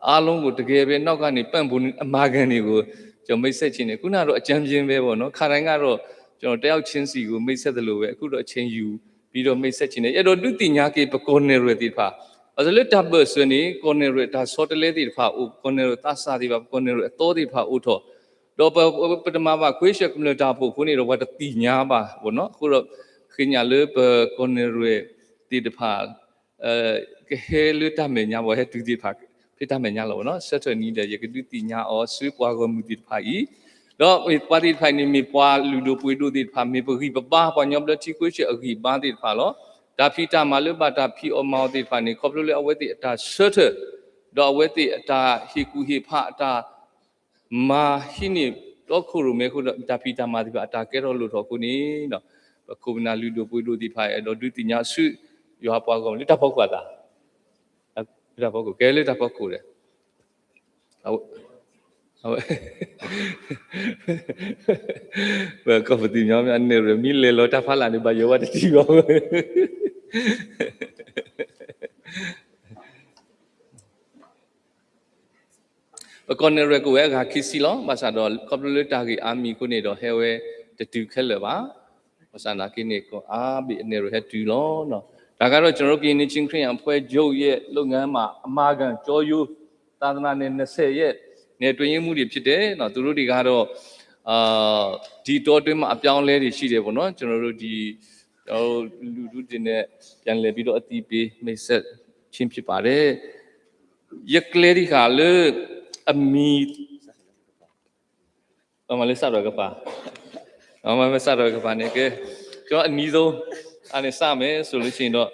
အားလုံးကို တကယ်ပဲ နောက်ကနေ ပံ့ပိုးအမခံတွေကို ကျွန်တော် မိတ်ဆက်ချင်တယ်။ ခုနကတော့ အကြမ်းဖျဉ်းပဲပေါ့နော်။ ခါတိုင်းကတော့ ကျွန်တော် တစ်ယောက်ချင်းစီကို မိတ်ဆက်သလိုပဲ အခုတော့ အချိန်ယူပြီးတော့ မိတ်ဆက်ချင်တယ်။ အဲ့တော့ ဒုးသ့ၣ်ညါက့ၤ ပကီၢ်နဲၣ်ရွဲၣ်သ့ၣ်တဖၣ် ဘၣ်ဆၣ်လၢတၢ်ဘၢၣ်စၢၤန့ၣ် ကီၢ်နဲၣ်ရွဲၣ်တၢ်ဆီတလဲသ့ၣ်တဖၣ်အိၣ်, ကီၢ်နဲၣ်ရွဲၣ်သးစၢ်သ့ၣ်တဖၣ်, ကီၢ်နဲၣ်ရွဲၣ်အသီသ့ၣ်တဖၣ်အိၣ်ထီၣ်, ဒီးပ ပတမၤဘၣ် ခွဲးရှဲကမျၢၢ်တၢ်အိၣ်ဖှိၣ်အဃိန့ၣ်ဒီး ပှၤတသ့ၣ်ညါဘၣ်ပေါ့နော်. အဃိဒီး ဃ့ညါလၢပကီၢ်နဲၣ်ရွဲၣ်သ့ၣ်တဖၣ် ကဟဲလၢတၢ်မဲာ်ညါ ပှၤဟဲတုၤသ့ၣ်တဖၣ် ဖဲတၢ်မဲာ်ညါလီၤနီၤ ဆၢထၢၣ်နံၤဒီး ယကဒုးသ့ၣ်ညါအီၤဆူပှၤဂီၢ်မုၢ်သ့ၣ်တဖၣ်အံၤ, ဒီးပှၤသ့ၣ်တဖၣ်အံၤန့ၣ် မ့ၢ်ပှၤလုၢ်ဒိၣ်ပှ့ၤဒိၣ်သ့ၣ်တဖၣ် မ့ၢ်ပဂံၢ်ပဘါ ပှၤကညီဘျၢထံခဝ့ၡၢၣ်အဂံၢ်အဘါသ့ၣ်တဖၣ်လီၤ. တၢ်ဖံးတၢ်မၤလၢဘၣ်တၢ်ဖံးအီၣ်မၤအီၤသ့ၣ်တဖၣ်န့ၣ် ခီဖျိလၢအဝဲသ့ၣ်အတၢ်ဆၢထၢၣ် ဒီးအဝဲသ့ၣ်အတၢ်ဟ့ၣ်ကူၣ်ဟ့ၣ်ဖးအတၢ် မၤဟံးန့ၢ်ဒီခိၣ်ရိၣ်မဲအဃိဒီး တၢ်ဖံးတၢ်မၤသ့ၣ်တဖၣ် အတၢ်ကဲထီၣ်လိၣ်ထီၣ်အဃိန့ၣ်, ပခိၣ်ပနၢ်လုၢ်ဒိၣ်ပှ့ၤဒိၣ်သ့ၣ်တဖၣ် အဲၣ်ဒိးဒုးသ့ၣ်ညါဆူ ယွၤပှၤဂီၢ်မုၢ်လၢတၢ်ဖီခိၣ်အသး, တၢ်ဖီခိၣ် ကဲလၢတၢ်ဖီခိၣ်ဒီး ပကီၢ်ပသ့ၣ်ညီမ့ၢ်အနဲၣ်ရွဲၣ် မ့ၢ်လဲၤလီၤတၢ်ဖးလၢ်န့ၣ် ဘၣ်ယိၣ်ဝဲတထံၣ်ဘၣ် ပကီၢ်နဲၣ်ရွဲၣ်ကအိၣ်ဝဲအဂၤခံဆံလီၤ. ဘၣ်ဆၣ်ဒီး ခီဖျိလၢတၢ်ဂ့ၢ်အါမံၤအဃိန့ၣ်ဒီး ဟဲဝဲတတုၤခဲလၢာ်ဘၣ်. ဘၣ်ဆၣ်သနာ်က့န့ၣ် ကီၢ်အါဘ့ၣ်အနဲၣ်ရွဲၣ်ဟဲတုၤလီၤ. တၢ်ဂၤဒီး ကျွန်တော်တို့ ကရင်နှစ်ခြင်းခရစ်ယာန်အဖွဲ့ချုပ်ရဲ့ လုပ်ငန်းမှာ အမၤဂၣ်ကျောရိုး သာသနာနယ် နှစ်ဆယ်ရဲ့ နယ်တွင်ရေးမှူးတွေဖြစ်တယ်နော် သူတို့တွေကတော့ အာ ဒီအတောအတွင်းမှာ အပြောင်းအလဲတွေရှိတယ်ပေါ့နော် ကျွန်တော်တို့ဒီ ကျွန်တော်တို့လူထုတွေနဲ့ ပြန်လည်ပြီးတော့ အသိပေးမိတ်ဆက်ခြင်းဖြစ်ပါတယ် ယကျဲတခါလၢ အမံၤ ပမၤလၢစးထီၣ်ကပၤ ပမၤလၢစးထီၣ်ကပၤန့ၣ် ကဲ ကျွန်တော်အနီးဆုံး အနေစမယ်ဆိုလို့ရှိရင်တော့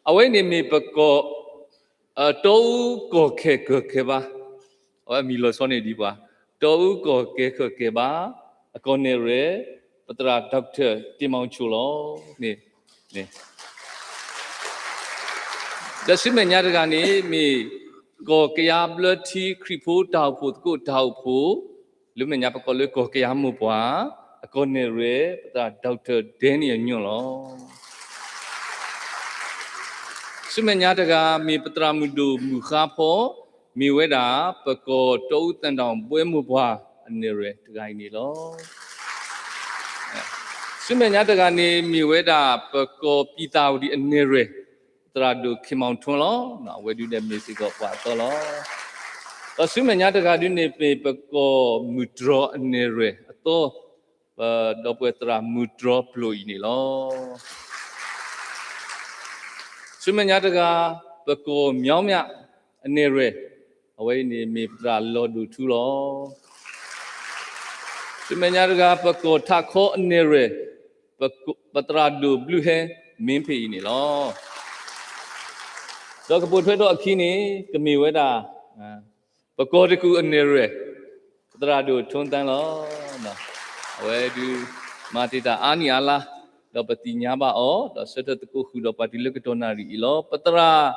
အဝဲန့ၣ်မ့ၢ်ပကီၢ် အတီအူကီၢ်ခဲၣ်ကၢၢ်ကဲဘါ အဝဲအမံၤလီၤဆီန့ၣ်ဒ်ပှၤ တီအူကီၢ်ခဲၣ်ကၢၢ်ကဲဘါ အကီၢ်နဲၣ်ရွဲၣ် ပသရၣ် Doctor တင်မောင်ချို လီၤန့ၣ် ဒီးဆူမဲာ်ညါတဂၤန့ၣ် မ့ၢ် ကီၢ်ကယါဘျၢထံခရံာ်ဖိတၢ်အိၣ်ဖှိၣ်သကိးတၢ်အိၣ်ဖှိၣ် လၢမဲာ်ညါပကိးလၢကီၢ်ကယါမိၢ်ပှၢ် အကီၢ်နဲၣ်ရွဲၣ် ပသရၣ် Doctor Daniel Nyunt လီၤ. ဆူမဲာ်ညါတဂၤ မ့ၢ်ပသရၣ်မုၣ်ဒိၣ်မုၣ်ဃါဖီ မ့ၢ်ဝဲဒၣ် ပကီၢ်တီအူသၣ်တီၣ်ဘှဲမိၢ်ပှၢ်အနဲၣ်ရွဲၣ်တဂၤအံၤန့ၣ်လီၤ. ဆူမဲာ်ညါတဂၤန့ၣ် မ့ၢ်ဝဲဒၣ် ပကီၢ်ပံၣ်သၣ်ဝဒံၣ်အနဲၣ်ရွဲၣ် ပသရၣ်ဒိၣ် ခင်မောင်ထွန်း လီၤ. အဝဲဒုးန့ၣ်မ့ၢ်စ့ၢ်ကီးပှၤအသီလီၤ. ဒီးဆူမဲာ်ညါတဂၤဒုးန့ၣ် မ့ၢ်ပကီၢ်မုၢ်တြီၤအနဲၣ်ရွဲၣ်အသီ ပဒီပုၢ်ဝဲၢ်သရၣ်မုၢ်တြီၤပျိာ်အံၤန့ၣ်လီၤ. ဆူမဲာ်ညါတဂၤ ပကီၢ်မၠီမၠးအနဲၣ်ရွဲၣ် အဝဲအံၤန့ၣ်မ့ၢ်ပသရၣ်လီၤဒိၣ်ထူလီၤ. ဆူမဲာ်ညါတဂၤ ပကီၢ်ထးခီအနဲၣ်ရွဲၣ် ပသရၣ်ဒိၣ်ဘျုးဟဲ မင်းဖေ အံၤန့ၣ်လီၤ. ဒီးကပိာ်ထွဲဒီးအခံန့ၣ် ကမ့ၢ်ဝဲဒၣ် ပကီၢ်တကူၣ်အနဲၣ်ရွဲၣ် ပသရၣ်ဒိၣ် ထွန်းသန်း လီၤ. အဝဲဒုး မၤတ့ၢ်တၢ်အါနံၣ်အါလါ ဒီးပသ့ၣ်ညါဘၣ်အီၤ ဒီးဆၢထၢၣ်သကိးဃုာ်ဒီးပှၤတုၤလၢကတီၢ်နၣ်ရံၣ်အံၤလီၤ. ပသရၣ်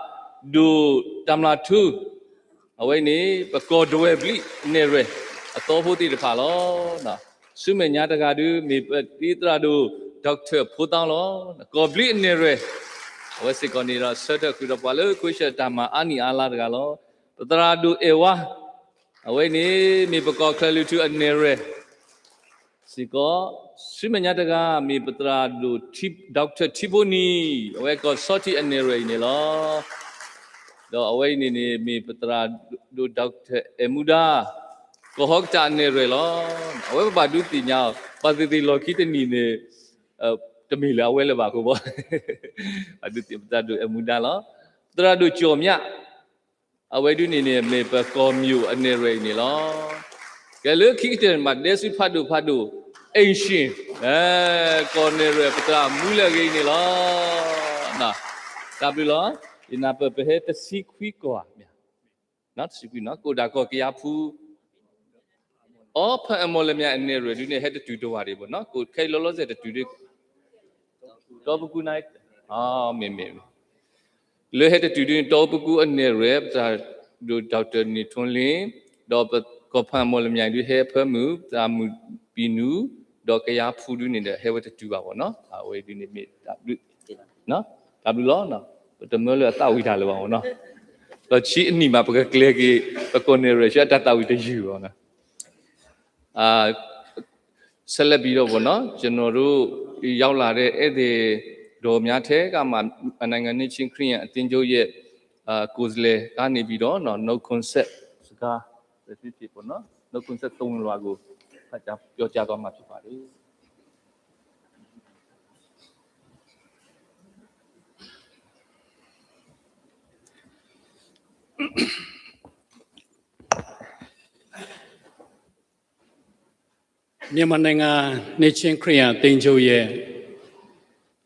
ဒိၣ်တၢ်မျၢ်ထူ အဝဲန့ၣ် ပကီၢ်ဒဝဲၢ်ဘျံးအနဲၣ်ရွဲၣ် အသီဖိသ့ၣ်တဖၣ်လီၤ. ဆူမဲာ်ညါတဂၤဒုး မ့ၢ်ပသရၣ်ဒိၣ် Doctor ဖိသီလီၤ. ကီၢ်ဘျံးအနဲၣ်ရွဲၣ် အဝဲစ့ၢ်ကီးန့ၣ်ဒီး ဆၢထၢၣ်ဃုာ်ဒီးပှၤလၢခဝ့ၡၢၣ်တၢ်မၤအါနံၣ်အါလါတဂၤလီၤ. ပသရၣ်ဒိၣ်အဲၣ်ဝါ အဝဲန့ၣ် မ့ၢ်ပကီၢ်ချၢၣ်လွံၢ်ထူၣ်အနဲၣ်ရွဲၣ် စ့ၢ်ကီး ဆူမဲာ်ညါတဂၤ မ့ၢ်ပသရၣ်ဒိၣ် Doctor ထံဖိနံၤ အဝဲကီၢ်ဆီထံးအနဲၣ်ရွဲၣ်အံၤန့ၣ်လီၤ. ဒီးအဝဲအံၤန့ၣ်န့ၣ် မ့ၢ်ပသရၣ်ဒိၣ် Doctor အဲၣ်မူဒါ ကီၢ်ဟီကတၢ်အနဲၣ်ရွဲၣ်လီၤ. အဝဲပဘၣ်ဒုးသ့ၣ်ညါအီၤ ဘၣ်သ့ၣ်သ့ၣ်လီၢ်ခံတနံၤန့ၣ် တမ့ၢ်လၢအဝဲလၢၤဘၣ်အဃိဘၣ် ဘၣ်ဒုးသ့ၣ်ပသရၣ်ဒိၣ်အဲၣ်မူဒါလီၤ. သရၣ်ဒိၣ်ကၠီၣ်မျး အဝဲဒုးန့ၣ်န့ၣ် မ့ၢ်ပကီၢ်မၠိၣ်အနဲၣ်ရွဲၣ်အံၤန့ၣ်လီၤ. ကဲလၢခံကတၢၢ်န့ၣ် ဘၣ်ဒဲဆူဖးဒိၣ်ဖးဒိၣ် အ့ၣ်ၡ့ၣ် ကီၢ်နဲၣ်ရွဲၣ် ပသရၣ်မူလၢအဂ့ၤအံၤန့ၣ်လီၤ. တၢ်ဘျုးလီၤ. ယနၢ်ပၢၢ်ပဟဲတဆံခွံကီၢ်ဧါ တဆံခွံနီၤ ကအိၣ်ဒၣ်ကီၢ်ကယါဖူ အီ ဖၢအမီၢ်လမၠဲၣ်အနဲၣ်ရွဲၣ်ဒုးန့ၣ် ဟဲတတုၤတဝာ်ဒံးဘၣ်နီၤ ကခဲအံၤလီၤလီၤဆဲးတတုၤဒုး တီပကူ မ့ၢ်မ့ၢ် လၢဟဲတတုၤဒုးန့ၣ် တီပကူအနဲၣ်ရွဲၣ် ပသရၣ်ဒိၣ် Doctor န့ၢ်ထွန်းလင်း ဒီးပကီၢ်ဖၢအမီၢ်လမၠဲၣ်ဒုးဟဲအဖၢမုၢ် ပသရၣ်မုၣ်ပံၤနူ ဒီးကယါဖူဒုးန့ၣ်ဒီး ဟဲဝဲတတုၤဘၣ်ဘၣ်နီၤ အဝဲဒုးန့ၣ်မ့ၢ် တၢ်ဘျုးလီၤ. ပတမၢလၢအသးဝံၣ်တၢ်လၢၤဘၣ်မ့ၢ်နီၤ ဒီးဆံးအနံၣ်မး ပကကျဲၤက့ၤ ပကီၢ်နဲၣ်ရွဲၣ်ဆူအတၢ်သးဝံၣ်တယုၢ်ဘၣ်နီၤ ဆက်လက်ပြီးတော့ပေါ့နော် ကျွန်တော်တို့ ရောက်လာတဲ့ဧည့်သည်တော်များထဲကမှ နိုင်ငံနှစ်ခြင်းခရစ်ယာန်အသင်းချုပ်ရဲ့အာကိုယ်စားလှယ်ကနေပြီးတော့နော် နှုတ်ခွန်းဆက်စကားပဲဖြစ်ဖြစ်ပေါ့နော် နှုတ်ခွန်းဆက်သဝဏ်လွှာကိုဖတ်ကြားပြောကြားသွားမှာဖြစ်ပါတယ်။ မြန်မာနိုင်ငံ နှစ်ခြင်းခရစ်ယာန်အသင်းချုပ်ရဲ့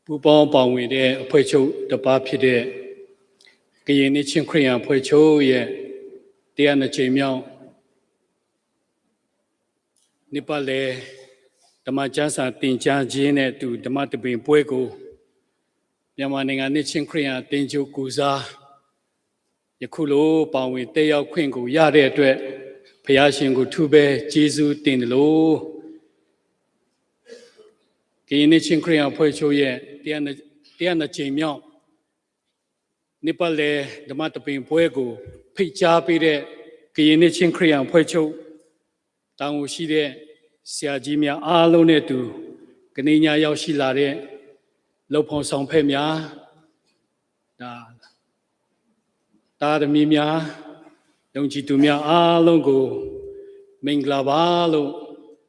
ပူးပေါင်းပါဝင်တဲ့အဖွဲ့ချုပ်တစ်ပါးဖြစ်တဲ့ ကရင်နှစ်ခြင်းခရစ်ယာန်အဖွဲ့ချုပ်ရဲ့ တရားနှစ်ကြိမ်မြောက် နှစ်ပတ်လည် ဓမ္မကျမ်းစာသင်ကြားခြင်းနဲ့အတူ ဓမ္မသဘင်ပွဲကို မြန်မာနိုင်ငံနှစ်ခြင်းခရစ်ယာန်အသင်းချုပ်ကိုယ်စား ယခုလိုပါဝင်တက်ရောက်ခွင့်ကိုရတဲ့အတွက် ဘုရားရှင်ကိုထူးပဲကျေးဇူးတင်သလို ကရင်နှစ်ခြင်းခရစ်ယာန်အဖွဲ့ချုပ်ရဲ့ တရားနှစ်ကြိမ်မြောက် နှစ်ပတ်လည်ဓမ္မသဘင်ပွဲကို ဖိတ်ကြားပေးတဲ့ ကရင်နှစ်ခြင်းခရစ်ယာန်အဖွဲ့ချုပ် တာဝန်ရှိတဲ့ ဆရာကြီးများအားလုံးနဲ့အတူ ကနေ့ညရောက်ရှိလာတဲ့ လုပ်ဖော်ဆောင်ဖက်များ ဒါ သားသမီးများ ယုံကြည်သူများအားလုံးကို မင်္ဂလာပါလို့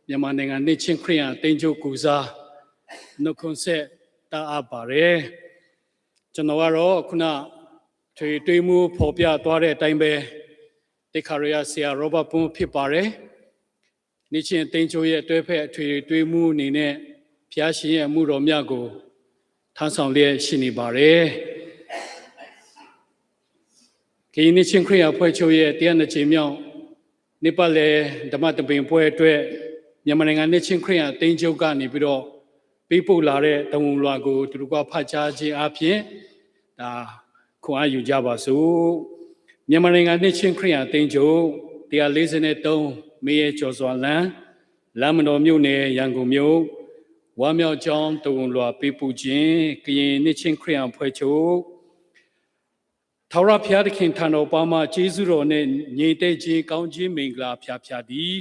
မြန်မာနိုင်ငံနှစ်ခြင်းခရစ်ယာန်အသင်းချုပ်ကိုယ်စား နှုတ်ခွန်းဆက်တတ်အပ်ပါတယ်။ ကျွန်တော်ကတော့ခုန ထွေထွေအတွင်းရေးမှူးဖော်ပြသွားတဲ့အတိုင်းပဲ သိက္ခာတော်ရဆရာ ရောဘတ် ပွန်း ဖြစ်ပါတယ်။ နှစ်ခြင်းအသင်းချုပ်ရဲ့တွဲဖက်အထွေထွေအတွင်းရေးမှူးအနေနဲ့ ဘုရားရှင်ရဲ့အမှုတော်မြတ်ကို ထမ်းဆောင်လျက်ရှိနေပါတယ်။ ကရင်နှစ်ခြင်းခရစ်ယာန်အဖွဲ့ချုပ်ရဲ့ တရားနှစ်ကြိမ်မြောက် နှစ်ပတ်လည်ဓမ္မသဘင်ပွဲအတွက် မြန်မာနိုင်ငံနှစ်ခြင်းခရစ်ယာန်အသင်းချုပ်ကနေပြီးတော့ ပေးပို့လာတဲ့သဝဏ်လွှာကို တရူးကွားဖတ်ကြားခြင်းအားဖြင့် ဒါ ခွန်အားယူကြပါစို့။ မြန်မာနိုင်ငံနှစ်ခြင်းခရစ်ယာန်အသင်းချုပ် တစ်ရာလေးဆယ့်သုံး မင်းရဲ့ကျော်စွာလမ်း လမ်းမတော်မြို့နယ် ရန်ကုန်မြို့ ဝမ်းမြောက်ကြောင်းသဝဏ်လွှာပေးပို့ခြင်း ကရင်နှစ်ခြင်းခရစ်ယာန်အဖွဲ့ချုပ် ထာဝရဘုရားသခင်ထံတော်ပါမှ ကျေးဇူးတော်နှင့် ငြိမ်သက်ခြင်း ကောင်းချီးမင်္ဂလာ ဖျာဖျာသည်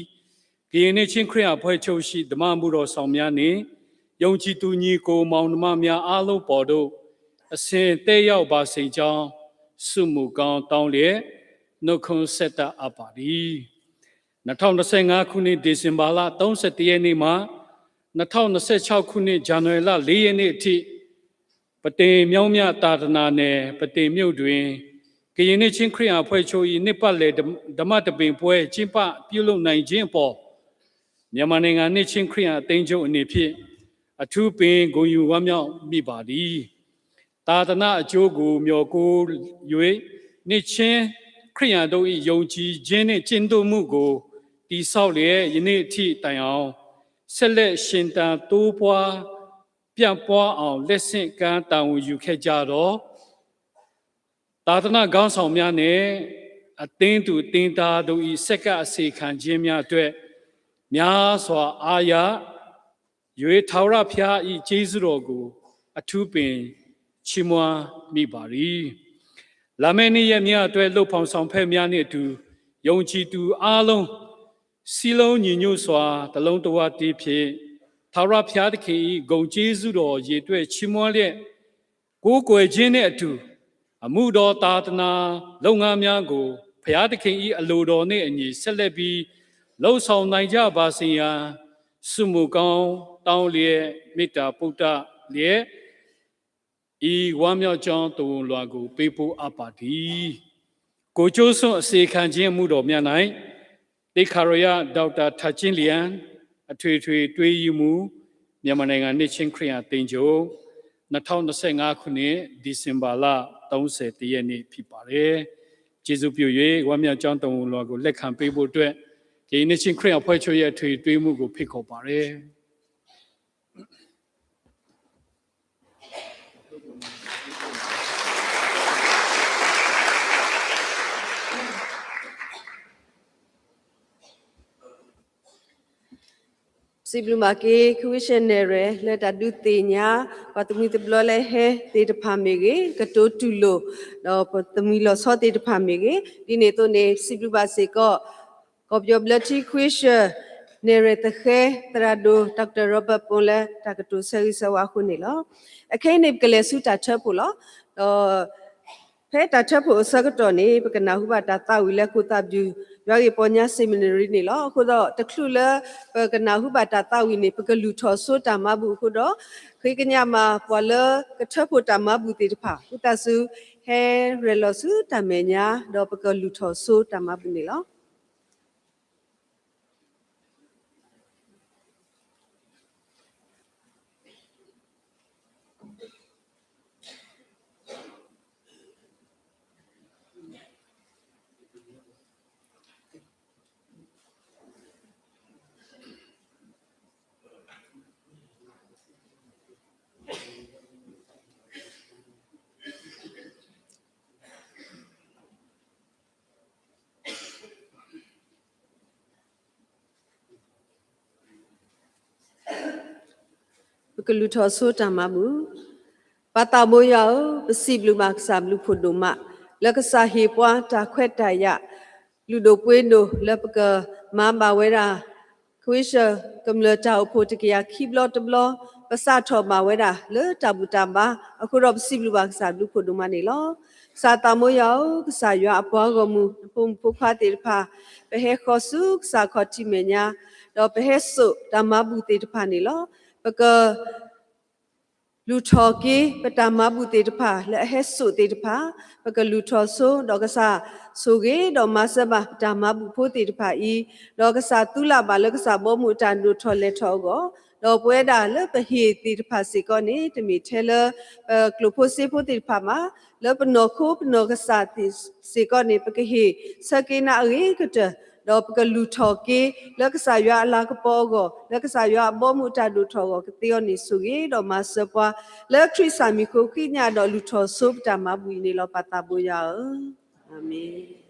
ကရင်နှစ်ခြင်းခရစ်ယာန်အဖွဲ့ချုပ်ရှိ ဓမ္မအမှုတော်ဆောင်များနှင့် ယုံကြည်သူညီအစ်ကိုမောင်နှမများအားလုံးပေါ်သို့ အစဉ်သက်ရောက်ပါစေကြောင်း ဆုမွန်ကောင်းတောင်းလျက် နှုတ်ခွန်းဆက်သအပ်ပါသည်။ နှစ်ထောင်နှစ်ဆယ့်ငါးခုနှစ် ဒီဇင်ဘာလ သုံးဆယ့်တစ်ရက်နေ့မှ နှစ်ထောင်နှစ်ဆယ့်ခြောက်ခုနှစ် ဇန်နဝါရီလ လေးရက်နေ့အထိ ပသိမ်မြောင်းမြသာသနာနယ် ပသိမ်မြို့တွင် ကရင်နှစ်ခြင်းခရစ်ယာန်အဖွဲ့ချုပ်၏ နှစ်ပတ်လည်ဓမ္မသဘင်ပွဲ ကျင်းပပြုလုပ်နိုင်ခြင်းအပေါ် မြန်မာနိုင်ငံနှစ်ခြင်းခရစ်ယာန်အသင်းချုပ်အနေဖြင့် အထူးပင်ဂုဏ်ယူဝမ်းမြောက်မိပါသည်။ သာသနာ့အကျိုးကိုမျှော်ကိုး၍ နှစ်ခြင်းခရစ်ယာန်တို့၏ ယုံကြည်ခြင်းနှင့် ကျင့်သုံးမှုကို တည်ဆောက်လျက် ယနေ့အထိတိုင်အောင် ဆက်လက်ရှင်သန်တိုးပွား ပြန့်ပွားအောင် လက်ဆင့်ကမ်းတာဝန်ယူခဲ့ကြသော သာသနာ့ခေါင်းဆောင်များနှင့် အသင်းသူအသင်းသားတို့၏ ဆက်ကပ်အစီရင်ခံခြင်းများအတွက် များစွာအားရ ၍ ထာဝရဘုရား၏ကျေးဇူးတော်ကို အထူးပင်ချီးမွမ်းမိပါသည်။ လာမယ့်နေ့ရက်များအတွက် လုပ်ဖော်ဆောင်ဖက်များနှင့်အတူ ယုံကြည်သူအားလုံး စည်းလုံးညီညွတ်စွာ တစ်လုံးတစ်ဝါတည်းဖြင့် ထာဝရဘုရားသခင်၏ ဂုဏ်ကျေးဇူးတော်ရေတွက်ချီးမွမ်းလျက် ကိုးကွယ်ခြင်းနှင့်အတူ အမှုတော်သာသနာလုပ်ငန်းများကို ဘုရားသခင်၏အလိုတော်နှင့်အညီ ဆက်လက်ပြီး လုပ်ဆောင်နိုင်ကြပါစေရန် ဆုမွန်ကောင်းတောင်းလျက် မေတ္တာပို့သလျက် ဤဝမ်းမြောက်ကြောင်းသဝဏ်လွှာကို ပေးပို့အပ်ပါသည်။ ကိုယ်ကျိုးစွန့်အစီရင်ခံခြင်းအမှုတော်များ၌ သိက္ခာတော်ရ ဒေါက်တာထကျင်းလျံ အထွေထွေအတွင်းရေးမှူး မြန်မာနိုင်ငံနှစ်ခြင်းခရစ်ယာန်အသင်းချုပ် နှစ်ထောင်နှစ်ဆယ့်ငါးခုနှစ် ဒီဇင်ဘာလ သုံးဆယ့်တစ်ရက်နေ့ဖြစ်ပါတယ်။ ကျေးဇူးပြု၍ ဝမ်းမြောက်ကြောင်းသဝဏ်လွှာကို လက်ခံပေးဖို့အတွက် ကရင်နှစ်ခြင်းခရစ်ယာန်အဖွဲ့ချုပ်ရဲ့အထွေထွေအတွင်းရေးမှူးကို ဖိတ်ခေါ်ပါတယ်။ စံးဘျုးဘၣ်က့ၤ ခဝ့ၡၢၣ်နဲၣ်ရွဲၣ် လၢတၢ်ဒုးသ့ၣ်ညါ ပှၤသမံသဘျီလၢဟဲသ့ၣ်တဖၣ်မ့ၢ်ဂ့ၤ, ကတိၤတူၢ်လိာ် ဒီးပသမံၤလီၤဆီသ့ၣ်တဖၣ်မ့ၢ်ဂ့ၤ, ဒ်န့ၣ်အသိးန့ၣ် စံးဘျုးဘၣ်စ့ၢ်ကီး ကီၢ်ပယီၤဘျၢထံခဝ့ၡၢၣ် နဲၣ်ရွဲၣ်သဃဲ သရၣ်ဒိၣ် Doctor Robert ပူၤလၢတၢ်ကတိၤဆၢဂ့ၤဆၢဝါအဃိန့ၣ်လီၤ. အခဲအံၤန့ၣ် ပကလဲၤဆူတၢ်ထၢဖှိၣ်လီၤ. ဒီး ဖဲတၢ်ထၢဖှိၣ်အဆၢကတီၢ်န့ၣ် ပကနၢ်ဟူဘၣ်တၢ်သးဝံၣ်လၢ ကူၣ်သးဘျုး ယွၤဂ့ၢ်ပီညါ seminary န့ၣ်လီၤ. အဃိဒီး တချုးလၢပကနၢ်ဟူဘၣ်တၢ်သးဝံၣ်န့ၣ် ပကလုၢ်ထီၣ်ဆိတၢ်မၤဘူၣ်အဃိဒီး ဃ့ကညးမၤပှၤလၢကထၢဖှိၣ်တၢ်မၤဘူၣ်သ့ၣ်တဖၣ် ဝံသးစူၤ ဟဲရဲၣ်လီၤဆူတၢ်မဲာ်ညါ ဒီးပကလုၢ်ထီၣ်ဆိတၢ်မၤဘူၣ်န့ၣ်လီၤ. ပကလူၤထီၣ်ဆိတၢ်မၤဘူၣ်. ပၢ်သးဘိယွၤဧၢ, ပစံးဘျုးဘၣ်ကစၢ်ဘျုးဖှိၣ်ဒိၣ်မး, လၢကစၢ်ဟ့ၣ်ပှၤတၢ်ခွဲးတၢ်ယာ် လုၢ်ဒိၣ်ပှ့ၤဒိၣ် လၢပကမၤဘၣ်ဝဲဒၣ် ခဝ့ၡၢၣ်ကမျၢၢ်တၢ်အိၣ်ဖှိၣ်တကယၤခံဘျီတဘျီ, ပစးထီၣ်ဘၣ်ဝဲဒၣ်လၢတၢ်ဘူၣ်တၢ်ဘါအဃိဒီး ပစံးဘျုးဘၣ်ကစၢ်ဘျုးဖှိၣ်ဒိၣ်မးန့ၣ်လီၤ. ကစၢ်သးဘိယွၤဧၢ, ကစၢ်ယွၤအပှၤဂီၢ်မုၢ် နဖိမုၣ်ဖိခွါသ့ၣ်တဖၣ်, ပဟဲဃီၤဆူကစၢ်ခီၣ်ထံးမဲာ်ညါ, ဒီးပဟဲစိာ်တၢ်မၤဘူၣ်သ့ၣ်တဖၣ်န့ၣ်လီၤ. ပက လူၤထီၣ်က့ၤ ပတၢ်မၤဘူၣ်သ့ၣ်တဖၣ် လၢအဟဲစိာ်သ့ၣ်တဖၣ်, ပကလူၤထီၣ်ဆိ ဒီးကစၢ်ဆိၣ်ဂ့ၤဒီးမၤစၢၤဘၣ် ပတၢ်မၤဘူၣ်ဖိသ့ၣ်တဖၣ်အံၤ, ဒီးကစၢ်သူလၢ်ဘၣ်လၢကစၢ်ဘီမုၢ်အတၢ်ဒိၣ်ထီၣ်လဲၢ်ထီၣ်အဂီၢ်, ဒီးပဝဲဒၣ်လၢပဟ့ၣ်သ့ၣ်တဖၣ်စ့ၢ်ကီးန့ၣ် တမ့ၢ်ထဲလၢ ပကျိၣ်ဖိစ့ဖိသ့ၣ်တဖၣ်ဘၣ်, လၢပနီၢ်ခိပနီၢ်ကစၢ်သ့ၣ်စ့ၢ်ကီးန့ၣ် ပကဟ့ၣ်ဆၢက့ၤနၤအဂ့ၤကတၢၢ်, ဒီးပကလူၤထီၣ်က့ၤ လၢကစၢ်ယွၤအလၤကပီၤအဂီၢ်, လၢကစၢ်ယွၤအဘီမုၢ်အတၢ်ဒိၣ်ထီၣ်အဂီၢ် ကသ့အီၤန့ၣ် ဆိၣ်ဂ့ၤဒီးမၤစၢၤပှၤ, လၢခရံာ်စၢ်မံၤဃိးဃံးညၣ်ဒီးလူၤထီၣ်ဆိပတၢ်မၤဘူၣ်အံၤန့ၣ်လီၤ ပၢ်သးဘိယွၤဧၢ. အၤမ့ၣ်.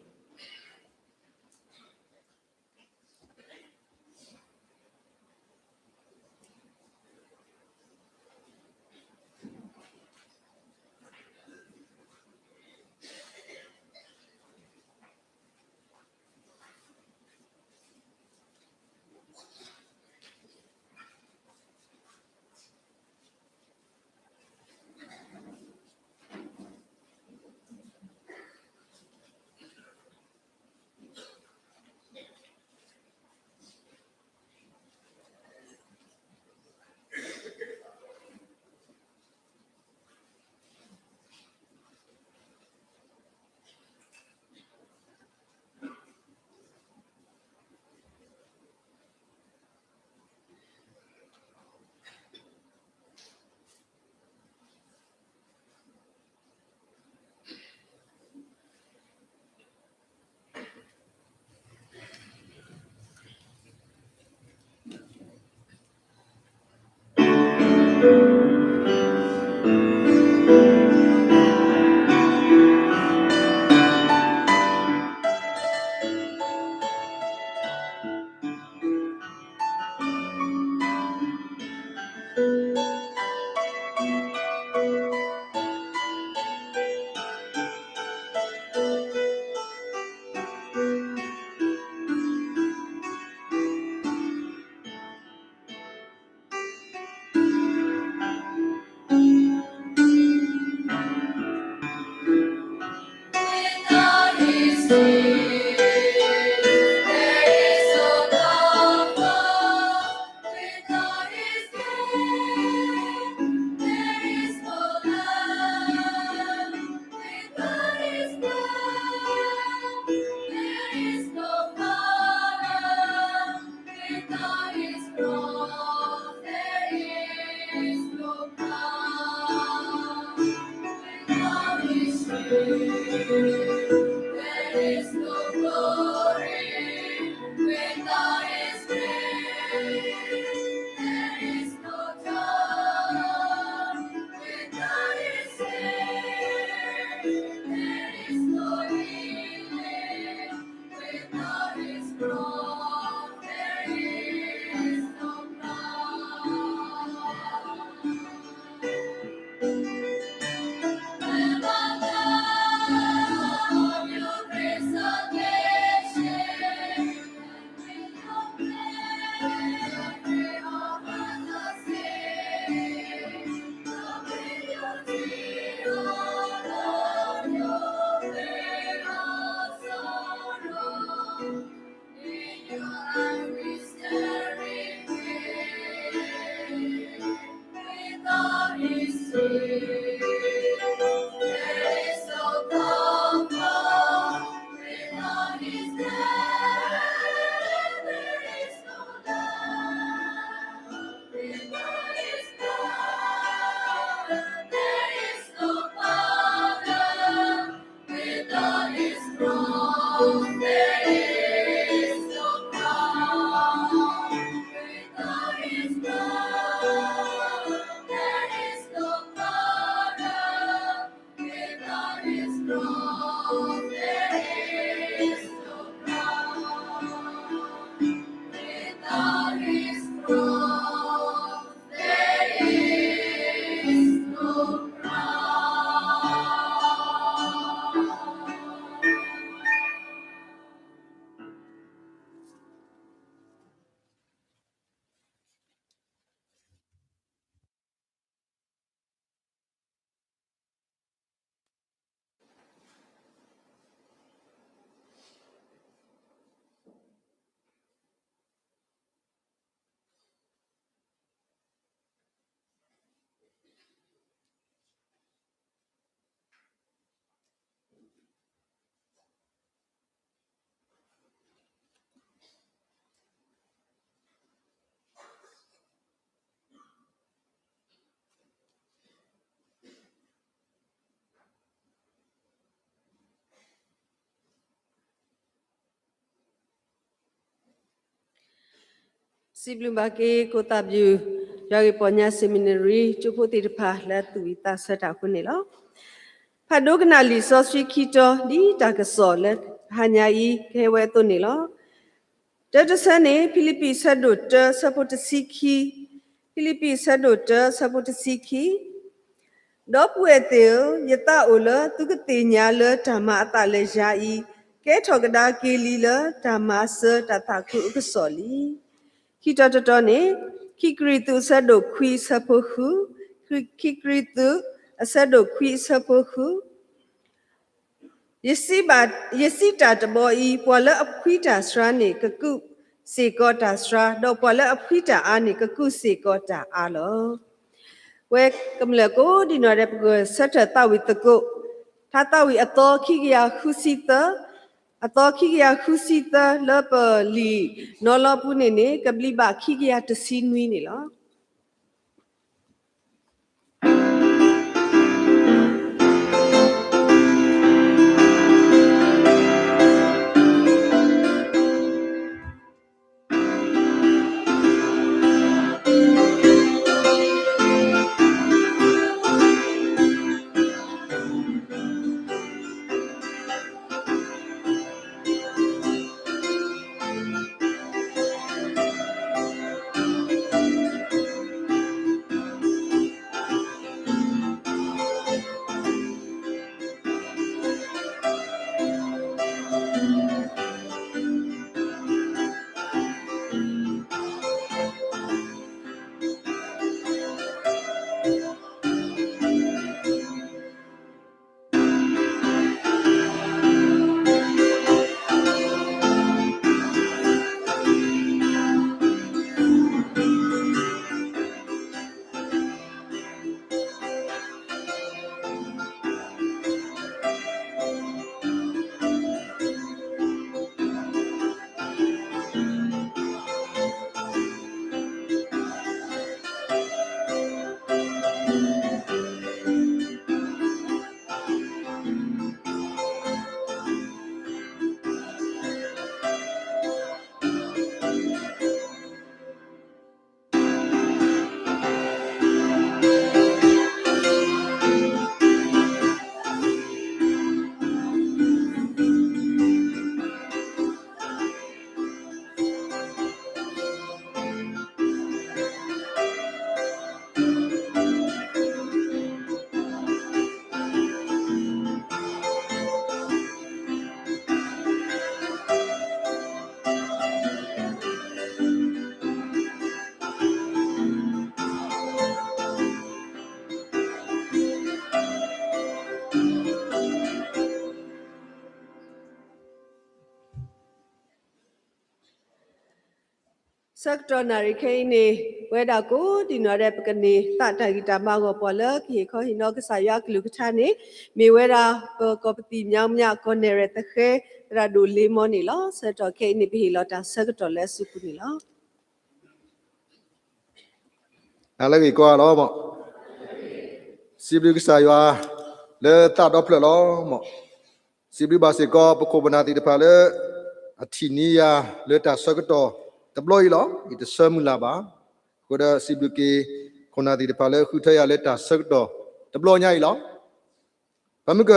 စံးဘျုးဘၣ်က့ၤ ကိးသးဘယူး ယွၤဂ့ၢ်ပီညါ Seminary ကၠိဖိသ့ၣ်တဖၣ်လၢသူၣ်ဝံၣ်သးဆၢတၢ်အဃိန့ၣ်လီၤ. ဖးဒိကနၣ်လံာ်စီဆှံခံတီ ဒ်တၢ်ကစီၣ်လၢတဟါညါအံၤ ကဟဲဝဲအသိးန့ၣ်လီၤ. တၢတဆၢန့ၣ် ဖံလံးပံးအဆၢဒိၣ်တၢ အဆၢဖိတဆံခံ, ဖံလံးပံးအဆၢဒိၣ်တၢ အဆၢဖိတဆံခံ ဒီပုၢ်ဝဲၢ်သ့ၣ်ဧၢ, ယသးအိၣ်လၢသုကသ့ၣ်ညါလၢတၢ်မၤအသးလၢယၤအံၤ, ကဲထီၣ်ကဒါက့ၤလံလၢတၢ်မၤစၢၤတၢ်သးခုအကစီၣ်လံ. ခံတီၤတတီၤန့ၣ်, ခံကရံၣ်သူးအဆၢဒိၣ်ခွံအဆၢဖိဃု, ခံကရံၣ်သူးအဆၢဒိၣ်ခွံအဆၢဖိဃု ယစံးတၢ်တဘီအံၤ, ပှၤလၢအဖှံတၢ်ဆှါန့ၣ် ကကူးစ့ၢ်ကီးတၢ်ဆှါ, ဒီးပှၤလၢအဖှံတၢ်အါန့ၣ် ကကူးစ့ၢ်ကီးတၢ်အါလီၤ. ဝဲကမျၢၢ်ကိးဒံနီၢ်ဒဲး ပကဆၢထၢၣ်သးဝံၣ်သကိး, ထါသးဝံၣ်အသီခံကယၤဃုဆံသၢ, အသီခံကယၤဃုဆံသၢလၢပလံာ်နီၤလီၤပူၤန့ၣ်န့ၣ် ကဘျံးဘၣ်ခံကယၤတဆံနွံန့ၣ်လီၤ. ဆၢကတီၢ်နၣ်ရံၣ်ခဲအံၤန့ၣ် ပဝဲဒၣ်ကိးဒံနီၢ်ဒဲး ပကန့ၢ်သးတၢ်ဂံၢ်တၢ်ဘါအဂီၢ် ပှၤလၢကဟ့ၣ်ခီဟ့ၣ်နီၤကစၢ်ယွၤအကလုၢ်ကထါန့ၣ် မ့ၢ်ဝဲဒၣ်ပကီၢ်ပသံၣ် မၠါမၠါ ကီၢ်နဲၣ်ရဲၣ်သဃဲ သရၣ်ဒိၣ်လ့မီန့ၣ်လီၤ. ဆၢကတီၢ်ခဲအံၤန့ၣ် ပဟ့ၣ်လီၤတၢ်ဆၢကတီၢ်လၢအစုပူၤန့ၣ်လီၤ. လၢဂ့ၢ်ကီလီၤမး, စံးဘျုးကစၢ်ယွၤ လၢသးဒီဖျၢၣ်လီၤမး. စံးဘျုးဘၣ်စ့ၢ်ကီး ပခိၣ်ပနၢ်သ့ၣ်တဖၣ်လၢ အထံၣ်န့ၢ်ယၤလၢတၢ်ဆၢကတီၢ်တဘျီအံၤလီၤ. ယတဆၢမုၢ်လၢ်ဘၣ်. အဃိဒီးစံးဘျုးက့ၤ ခိၣ်နၢ်သ့ၣ်တဖၣ်လၢ ဃုထၢယၤလၢတၢ်ဆၢကတီၢ်တဘျီညါအံၤလီၤ. ဘၣ်မနုၤက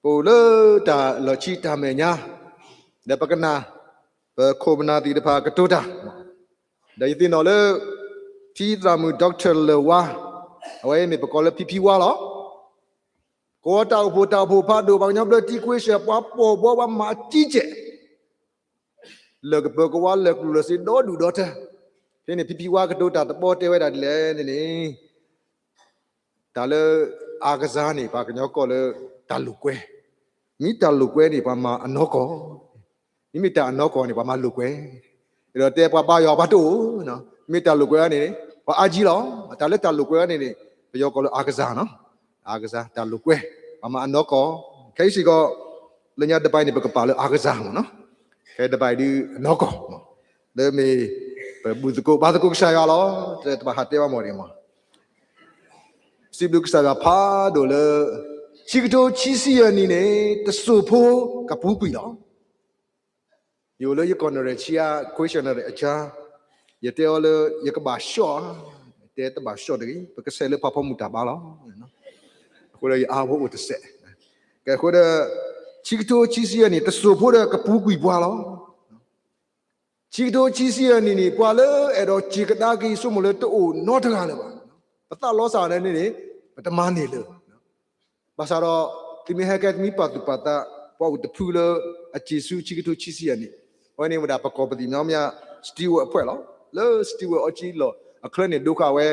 ပအိၣ်လၢတၢ်လီၢ်ဆံးတၢ်မဲာ်ညါ ဒီးပကနၣ် ပခိၣ်ပနၢ်သ့ၣ်တဖၣ်ကတိၤတၢ် ဒီးယသ့ၣ်နီၣ်လၢ ဖံသရၣ်မုၣ် doctor လၢၢ်ဝါ, အဝဲအံၤမ့ၢ်ပကိးလၢဖံဖံဝါလီၤ. ကိးတၢ်အိၣ်ဖှိၣ်တၢ်အိၣ်ဖှိၣ်ဖးဒိၣ် ပှၤကညီဘျၢထံခွ့ဆၢၣ် ပှၤပိာ်ဘီပှၤမၤအကံကဲး လၢၢ်ကပၢၤကဝါလၢၢ်ကျူၣ်လၢၢ်စ့ဒီဒူၣ်ဒီထၢ ဖဲန့ၣ် ဖံဖံဝါကတိၤတၢ်တဘီတဲဝဲဒၣ်ဒ်လဲၣ်န့ၣ်န့ၣ် တၢ်လၢ အားကစား န့ၣ် ပှၤကညီကိးလၢ တၢ်လိာ်ကွဲ, မ့ၢ်တၢ်လိာ်ကွဲန့ၣ် ပှၤမၤအနီၢ်ကီၢ်, မ့မ့ၢ်တၢ်အနီၢ်ကီၢ်န့ၣ် ပှၤမၤလိာ်ကွဲ, ဒီးတဲပှၤဘါယွၤပှၤတအိၣ်, မ့ၢ်တၢ်လိာ်ကွဲန့ၣ် ပှၤအါကံလီၤ, တၢ်လၢတၢ်လိာ်ကွဲန့ၣ်န့ၣ် ပယီၤကိးလၢ အားကစား နီၤ, အားကစား တၢ်လိာ်ကွဲ, ပှၤမၤအနီၢ်ကီၢ်, ခဲအံၤစ့ၢ်ကီး လၢညါတဘၣ်အံၤန့ၣ် ပကပာ်လၢ အားကစား မ့ၢ်နီၤ, ခဲတဘၣ်အံၤဒုးအနီၢ်ကီၢ်, လၢမ့ၢ် ပဘူၣ်သကိးဘါသကိးကစၢ်ယွၤလီၤ, တဘၣ်ဟးတဲဘၣ်မ့ၢ်ဒ်မ့ၢ် စံးဘျုးကစၢ်ယွၤဖးဒိၣ်လၢ ခံကထိခံဆံယဲၢ်နံၣ်န့ၣ် တစိၢ်ဖိကပူၤကွံာ်လီၤ. ယအိၣ်လၢယကီၢ်နဲၣ်ရဲၣ်ဆံးအါ ခွ့ဆၢၣ်နဲၣ်ရဲၣ်အကါ, ယတဲအီၤလၢ ယကဘၣ်ဆှီၣ်ဧါ, တဲတဘၣ်ဆှီၣ်တဂ့ၤ, ပကဆဲးလၢဖးဖီမုၢ်တၢ်ဘါလီၤ. အဃိဒီးယအါဝဲအိၣ်တစဲး. ကဲအဃိဒီး ဆံကထိဆံဆံယဲၢ်နံၣ် တစိၢ်ဖိဒီးကပူၤကွံာ်ပှၤလီၤ. ဆံကထိဆံဆံယဲၢ်နံၣ်န့ၣ် ပှၤလၢအဲၣ်ဒိးစံးကဒါက့ၤ ယဆိကမိၣ်လၢတအိၣ်နီတဂၤလၢၤဘၣ်. ပသးလီၤစၢ်န့ၣ်န့ၣ် ပတမၤန့ၢ်လၢၤ ဘၣ်ဆၣ်ဒီး သုမ့ၢ်ဟဲကဲသုမ့ၢ်ပာ်သူၣ်ပာ်သး ပှၤအိၣ်တဖုလၢအစံၣ်ဆူဆံကထိဆံဆံယဲၢ်နံၣ်, အဝဲန့ၣ်ဝဲဒၣ်ပကီၢ်ပသံၣ်မညီမညီ steward အဖွဲ့လီၤ. လၢ steward အီကၠံလီၤ အချၢန့ၣ် ဒိဃာ်ဝဲ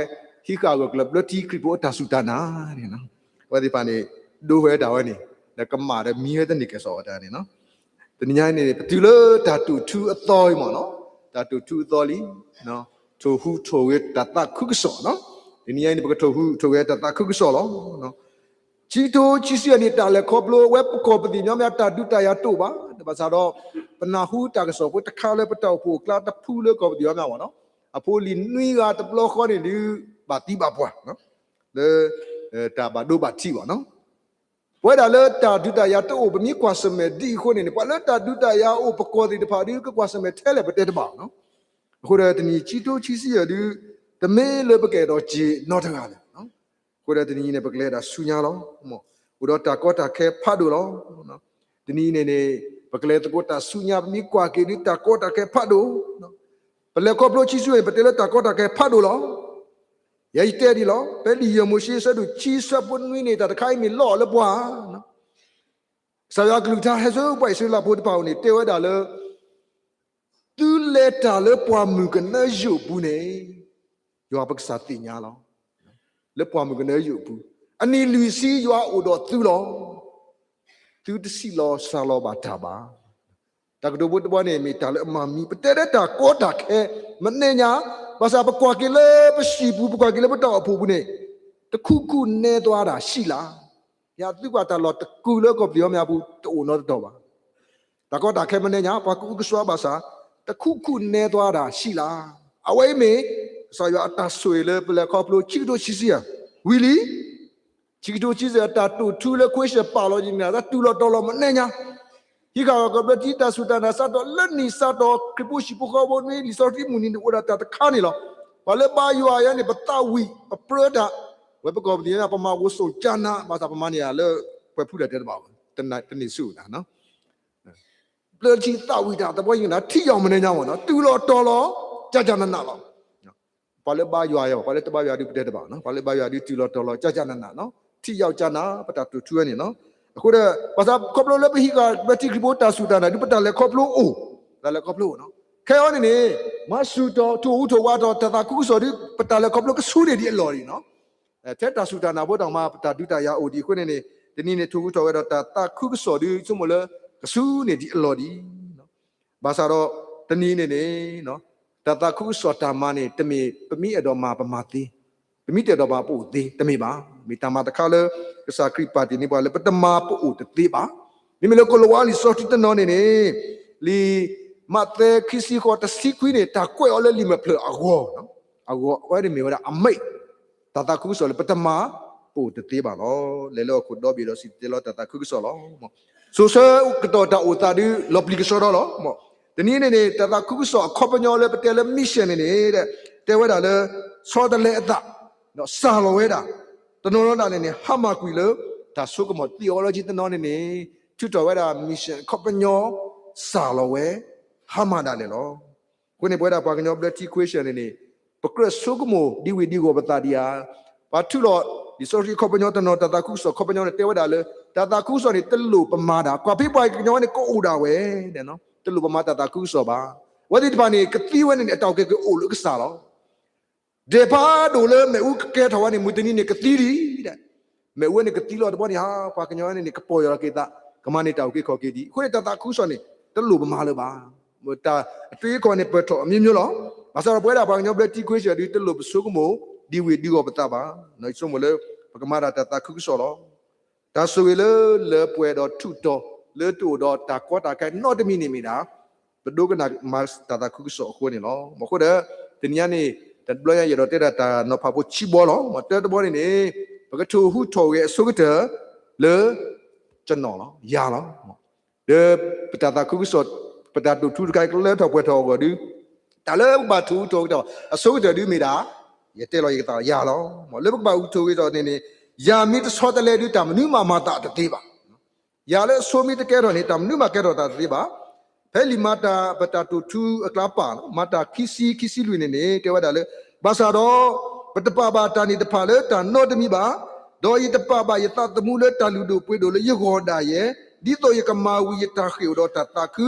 ဟံးဃာ်ဂၢၢ်ကျၢၤဘျၢထံခရံာ်ဖိအတၢ်စူၢ်တၢ်နာ်န့ၣ်, အဝဲသ့ၣ်တဖၣ်န့ၣ် ဒိဝဲတၢ်ဝဲန့ၣ် ဒီးကမၣ်ဒီးမံဝဲတန့ၢ်ကဲၣ်ဆိးအီၤတၢ်န့ၣ်လီၤ. တနံၤညါအံၤန့ၣ် ပတုၤလၢတၢ်တိာ်ထူအသီအံၤမ့ၢ်နီၤ, တၢ်တိာ်ထူအသီလံ, ထိၣ်ဟူးထိၣ်ဂဲၤတၢ်သးခုကစီၣ်နီၤ. တနံၤညါအံၤန့ၣ် ပကထိၣ်ဟူးထိၣ်ဂဲၤတၢ်သးခုကစီၣ်လီၤ. ဆံကထိဆံဆံယဲၢ်နံၣ် တၢ်လဲၤခီဖျိဝဲပကီၢ်ပသံၣ်မညီမညီ တၢ်ဒုးတၢ်ယၤတအိၣ်ဘၣ်, ဘၣ်ဆၣ်ဒီး ပနၢ်ဟူတၢ်ကစီၣ်ဖိတခါလၢပတၢ်အိၣ်ဖှိၣ်အကျါတဖုလၢကီၢ်ပသံၣ်မညီမညီမ့ၢ်နီၤ, အဖိလံၤနွံဂၤတဘျီဃီန့ၣ်ဒုး ဘၣ်သံဘၣ်ပှၢ် လၢ တၢ်ဘၣ်ဒိဘၣ်ထံးဘၣ်နီၤ. ပဝဲဒၣ်လၢတၢ်ဒုးတၢ်ယၤတအိၣ် ပမ့ၢ်ကွၢ်ဆၢၣ်မဲာ်ဒ်အံၤအဃိန့ၣ်န့ၣ် ပှၤလၢတၢ်ဒုးတၢ်ယၤအိၣ် ပကီၢ်သ့ၣ်တဖၣ်ဒုး ကကွၢ်ဆၢၣ်မဲာ်ထဲလဲၣ်ပတဲတဘၣ်နီၤ. အဃိဒီးတနံၤဆံကထိဆံဆံယဲၢ်ဒုး တမ့ၢ်လၢပကအဲၣ်ဒိးစံးနီတဂၤလၢၤ. အဃိဒီးတနံၤအံၤန့ၣ် ပကလဲၤဒၣ်ဆူညါလီၤ. အိၣ်ဒီးတၢ်ကီတၢ်ခဲဖးဒိၣ်လီၤ. တနံၤအံၤန့ၣ်န့ၣ် ပကလဲၤသကိးတၢ်ဆူညါ ပမ့ၢ်ကွၢ်က့ၤဒုး တၢ်ကီတၢ်ခဲဖးဒိၣ် ပလဲၤခီဖျိဆံဆံယဲၢ်န့ၣ် ပတဲလၢတၢ်ကီတၢ်ခဲဖးဒိၣ်လီၤ. ယဲယတဲဒ်လီၤ, ဖဲလံာ်ယဲၢ်မိၤၡ့ အဆၢဒိၣ်ခံ အဆၢဖိနွံန့ၣ် တၢ်တခါအံၤမ့ၢ်လီအီၤလၢပှၤ ကစၢ်ယွၤအကလုၢ်ကထါဟဲဆူပှၤအံၣ်စရ့လးဖိတဖၣ်အအိၣ်န့ၣ် တဲဝဲဒၣ်လၢ သုလဲၤတၢ်လၢပှၢ်မုၢ်ကနၢယိာ်အပူၤန့ၣ် ယွၤပကစၢ်သ့ၣ်ညါလီၤ. လၢပှၢ်မုၢ်ကနၢယိာ်အပူၤ, အနံၣ်လွံၢ်ဆံယွၤအိၣ်ဒီးသုလီၤ. သုတဆံးလီၤစှၤလီၤဘၣ်တၢ်ဘၣ်. တၢ်ကတိၤဖိတဘီန့ၣ် မ့ၢ်တၢ်လၢအမၤမံ, ပတဲလၢတၢ်ကီတၢ်ခဲ မနံၤညါ, ဘၣ်ဆၣ်ပကွၢ်က့ၤလၢပဟံၣ်ပူၤ ပကွၢ်က့ၤလၢပတၢ်အိၣ်ဖှိၣ်ပူၤန့ၣ် တခူၣ်ခူၣ်နဲသွါဒၣ်ဆံးလၤ. ယသုကွၢ်တၢ်လီၢ်တကုာ်လၢကီၢ်ပသံၣ်မညီမညီပူၤ တအိၣ်နီတတီၤဘၣ်. တၢ်ကီတၢ်ခဲမနံၤညါ ပှၤကအုကစွါဘၣ်ဆၣ် တခူၣ်ခူၣ်နဲသွါဒၣ်ဆံးလၤ. အဝဲအံၤမ့ၢ် ကစၢ်ယွၤအတၢ်ဆိၣ်ဂ့ၤလၢပလဲၤခီဖျိဆံကထိဆံဆံယဲၢ် ဝံၤလံ ဆံကထိဆံဆံယဲၢ် တၢ်တိာ်ထူလၢ question ပာ်လီၤယံၤန့ၣ် တၢ်တုၤလီၤတီၤလီၤမနံၤညါ, ဟံးဃာ်ဂၢၢ်ကျၢၤဘျၢထံ တၢ်စူၢ်တၢ်နာ်စးထီၣ်လၢနံၣ်စးထီၣ် ခရံာ်ဖိဟံၣ်ဖိဃီဖိနွံ လံာ်စီဆှံမုၢ်နံၤန့ၣ်အိၣ်ဒၣ်တၢ်တခါန့ၣ်လီၤ. ပှၤလၢဘါယွၤယဲန့ၣ် ပသးဝံၣ် ပပြၢတၢ်, ဝဲပကီၢ်ပသံၣ်ညါ ပမၤဂိၢ်ဆိၣ်ကၢနၤ ဘၣ်ဆၣ်ပမၤန့ၢ်ယၤလၢ ပှဲၤဖုတၢ်တဲတဘၣ်ဘၣ်, တန့ၢ်ဆူၣ်နၤ ဘျၢထံသးဝံၣ်တၢ်တဘီယံၤန့ၣ် ထံၣ်ယီၢ်မနံၤညါမ့ၢ်နီၤ တုၤလီၤတီၤလီၤ ကၠၢ်ကၠၢ်နးနးလီၤ. ပှၤလၢဘါယွၤယဲ ပှၤလၢတဘါယွၤဒုးပတဲတဘၣ်နီၤ ပှၤလၢဘါယွၤဒုးတုၤလီၤတီၤလီၤ ကၠၢ်ကၠၢ်နးနးနီၤ ထံၣ်ယီၢ်ကၠၢ်နး ပတၢ်တိာ်ထူဝဲန့ၣ်နီၤ. အဃိဒီး ဘၣ်ဆၣ်ခီဖျိလၢပဟံးဃာ်ဘျၢထံခရံာ်ဖိတၢ်စူၢ်တၢ်နာ်ဒုး ပတၢ်လဲၤခီဖျိအိၣ်, ပတၢ်လဲၤခီဖျိအိၣ်နီၤ. ခဲအံၤန့ၣ်န့ၣ် မၤဆူၣ်ထီၣ် ထိၣ်ဟူးထိၣ်ဝးထီၣ် တၢ်သးခုကစီၣ်ဒုး ပတၢ်လဲၤခီဖျိကဆူန့ၢ်ဒံးအလီၢ်ဒံးနီၤ. ထဲတၢ်စူၢ်တၢ်နာ်ဖိတၢ်ကမၤ ပတၢ်ဒုးတၢ်ယၤအိၣ်ဒံးအဃိန့ၣ်န့ၣ် တနံၤန့ၣ် ထိၣ်ဟူးထီၣ်ဝးထီၣ် တၢ်သးခုကစီၣ်ဒုး ဆိကမိၣ်လၢ ကဆူန့ၢ်ဒံးအလီၢ်ဒံး ဘၣ်ဆၣ်ဒီး တနံၤန့ၣ်န့ၣ် တၢ်သးခုကစီၣ်တၢ်မၤန့ၣ် တမ့ၢ်ပမ့ၢ်အဲၣ်ဒိးမၤပမၤသ့, ပမ့ၢ်တအဲၣ်ဒိးမၤပအိၣ်သ့ တမ့ၢ်ဘၣ်. မ့ၢ်တၢ်မၤတခါလၢ ကစၢ်ခရံာ်ပာ်တ့ၢ်န့ၢ်ပှၤလၢပတမၤပအိၣ်တသ့ဘၣ်. မ့မ့ၢ်လၢကီၤလၤဝါလံာ်စီဆှံတနီၤန့ၣ်န့ၣ် လံာ်မးသဲခံဆံဃိး တဆံခွံန့ၣ် တၢ်ကွဲးအီၤလၢလံာ်မဲာ်ဖျၢၣ်အဂီၢ်, အဂီၢ်ဝဲန့ၣ်မ့ၢ်ဝဲဒၣ်အမိၢ် တၢ်သးခုကစီၣ်လၢပတမၤပအိၣ်တသ့ဘၣ်လီၤ. လဲၤလၢဟီၣ်ခိၣ်ဒီဘ့ၣ်ဒီးစံၣ်တဲၤတဲလီၤတၢ်သးခုကစီၣ်လီၤ. စိၤဆၢကတီၢ်တၢ်အိၣ်သးဒုး လီၤပျံၤကဆှီထီၣ်လီၤ. တနံၤန့ၣ်န့ၣ် တၢ်သးခုကစီၣ်အခီပညီလၢပတဲလၢ mission န့ၣ်န့ၣ် တဲဝဲဒၣ်လၢ ဆီတလဲအသး စၢ်လီၤဝဲဒၣ် တနီၤနီၤဒၣ်လဲာ်န့ၣ် ဟါမၢ်ကွံာ်လၢ တၢ်ဆိကမိၣ် theology တနီၤန့ၣ်န့ၣ် ထုးထီၣ်ဝဲဒၣ် mission အခီပညီ စၢ်လီၤဝဲ ဟါမၢ်ဒၣ်လဲာ်လီၤ. အဃိန့ၣ် ပဝဲဒၣ်ပှၤကညီဘျၢထံ question န့ၣ်န့ၣ် ပကြၢးဆိကမိၣ်ဒံးဝ့ၢ်ဒံးဂီၢ်ပသးဒံးဧါ. ပှၤထုးလီၤ လံာ်စီဆှံခီပညီတနီၤ တၢ်သးခုကစီၣ်ခီပညီန့ၣ် တဲဝဲဒၣ်လၢ တၢ်သးခုကစီၣ်န့ၣ် တလိၣ်ပမၤတၢ် ကွၢ်ဖဲပှၤကညီဝဲန့ၣ် ကအိၣ်ဒၣ်ဝဲ တလိၣ်ပမၤတၢ်သးခုကစီၣ်ဘၣ်. အဝဲသ့ၣ်တဖၣ်န့ၣ် ကသံဝဲန့ၣ်န့ၣ် အတၢ်အိၣ်ကဲၤကအိၣ်လၢကစၢ်လီၤ. ဒဲးဖးဒိၣ်လၢမ့ၣ်အူကကဲထီၣ်ဝဲန့ၣ် မုၢ်တနံၤန့ၣ် ကသံဒံး မ့ၣ်အူဝဲန့ၣ် ကသံလီၤတဘျီန့ၣ် ဟါ ပှၤကညီန့ၣ်န့ၣ် ကပီၢ်ယၢ်လီၤက့ၤသး ကမၤန့ၢ်တၢ်အုၣ်က့ၤခီၣ်က့ၤဒံး. အဃိန့ၣ် တၢ်သးခုကစီၣ်န့ၣ် တလိၣ်ပမၤလၢၤဘၣ်. တၢ်အတွေးအခေါ်န့ၣ် ပၢၢ်ထီၣ်အမျိုးမျိုးလီၤ. ဘၣ်ဆၣ်ဒီးပဝဲဒၣ်ပှၤကညီဘျၢထံ question ဒုး တလိၣ်ပဆိကမိၣ်ဒံးဝ့ၢ်ဒံးဂီၢ်ပသးဘၣ်. ဆိကမိၣ်လၢ ပကမၤဒၣ်တၢ်သးခုကစီၣ်လီၤ. တၢ်ဆိၣ်ဂ့ၤလၢလၢပှဲၤဒီးထူးတီၤ လၢတအိၣ်ဒီးတၢ်ကီတၢ်ခဲနီတမံၤန့ၣ်မ့ၢ်ဒၣ် ပဒိကနၣ်မၤတၢ်သးခုကစီၣ်အဃိန့ၣ်လီၤ. အဃိဒီး တနံၤညါန့ၣ် တဘျီညါယအဲၣ်ဒိးတဲဒၣ်တၢ်နီၤဖးဖိဆံဘီလီၤ. တၢတဘီန့ၣ်န့ၣ် ပကထိၣ်ဟူးထီၣ်ဂဲၤအဆိကတၢၢ်လၢ ကနီၤလီၤ ယၤလီၤ. ဒီးပတၢ်သးခုကစီၣ် ပတၢ်တိာ်ထူတခါအံၤ ကလၢထီၣ်ပှဲၤထီၣ်အဂီၢ်ဒုး တၢ်လၢပကဘၣ်ထိၣ်ဟူးထီၣ်ဂဲၤထီၣ် အဆိကတၢၢ်ဒုးမ့ၢ်ဒၣ် ယတဲလီၤယကသးယၤလီၤ. လၢပကဘၣ်ဟူးထီၣ်ဂဲၤထီၣ်န့ၣ်န့ၣ် ယၤမ့ၢ်တဆီတလဲဒုး တၢ်မနုၤမးမၤသးတသ့ဘၣ်. ယၤလၢအဆိမ့ၢ်တကဲထီၣ်န့ၣ် တၢ်မနုၤမးကဲထီၣ်သးတသ့ဘၣ်. ဖဲလံာ်မၤတၢ် ပတၢ်တိာ်ထူအကျါပာ် မၤတၢ်ခံဆံ ခံဆံလွံၢ်န့ၣ်န့ၣ် တဲဝဲဒၣ်လၢ ဘၣ်ဆၣ်ဒီး ပတပာ်ဘၣ်တၢ်န့ၣ်တဖၣ်လၢတၢ်နီတမံၤဘၣ်, ဒီးယတပာ်ဘၣ်ယသးသမူလၢတၢ်လုၢ်ဒိၣ်ပှ့ၤဒိၣ်လၢယဂီၢ်ဒၣ်ယဲ, ဒ်သိးယကမၤဝံၤယတၢ်ဃ့ၢ်အိၣ်ဒီးတၢ်သးခု,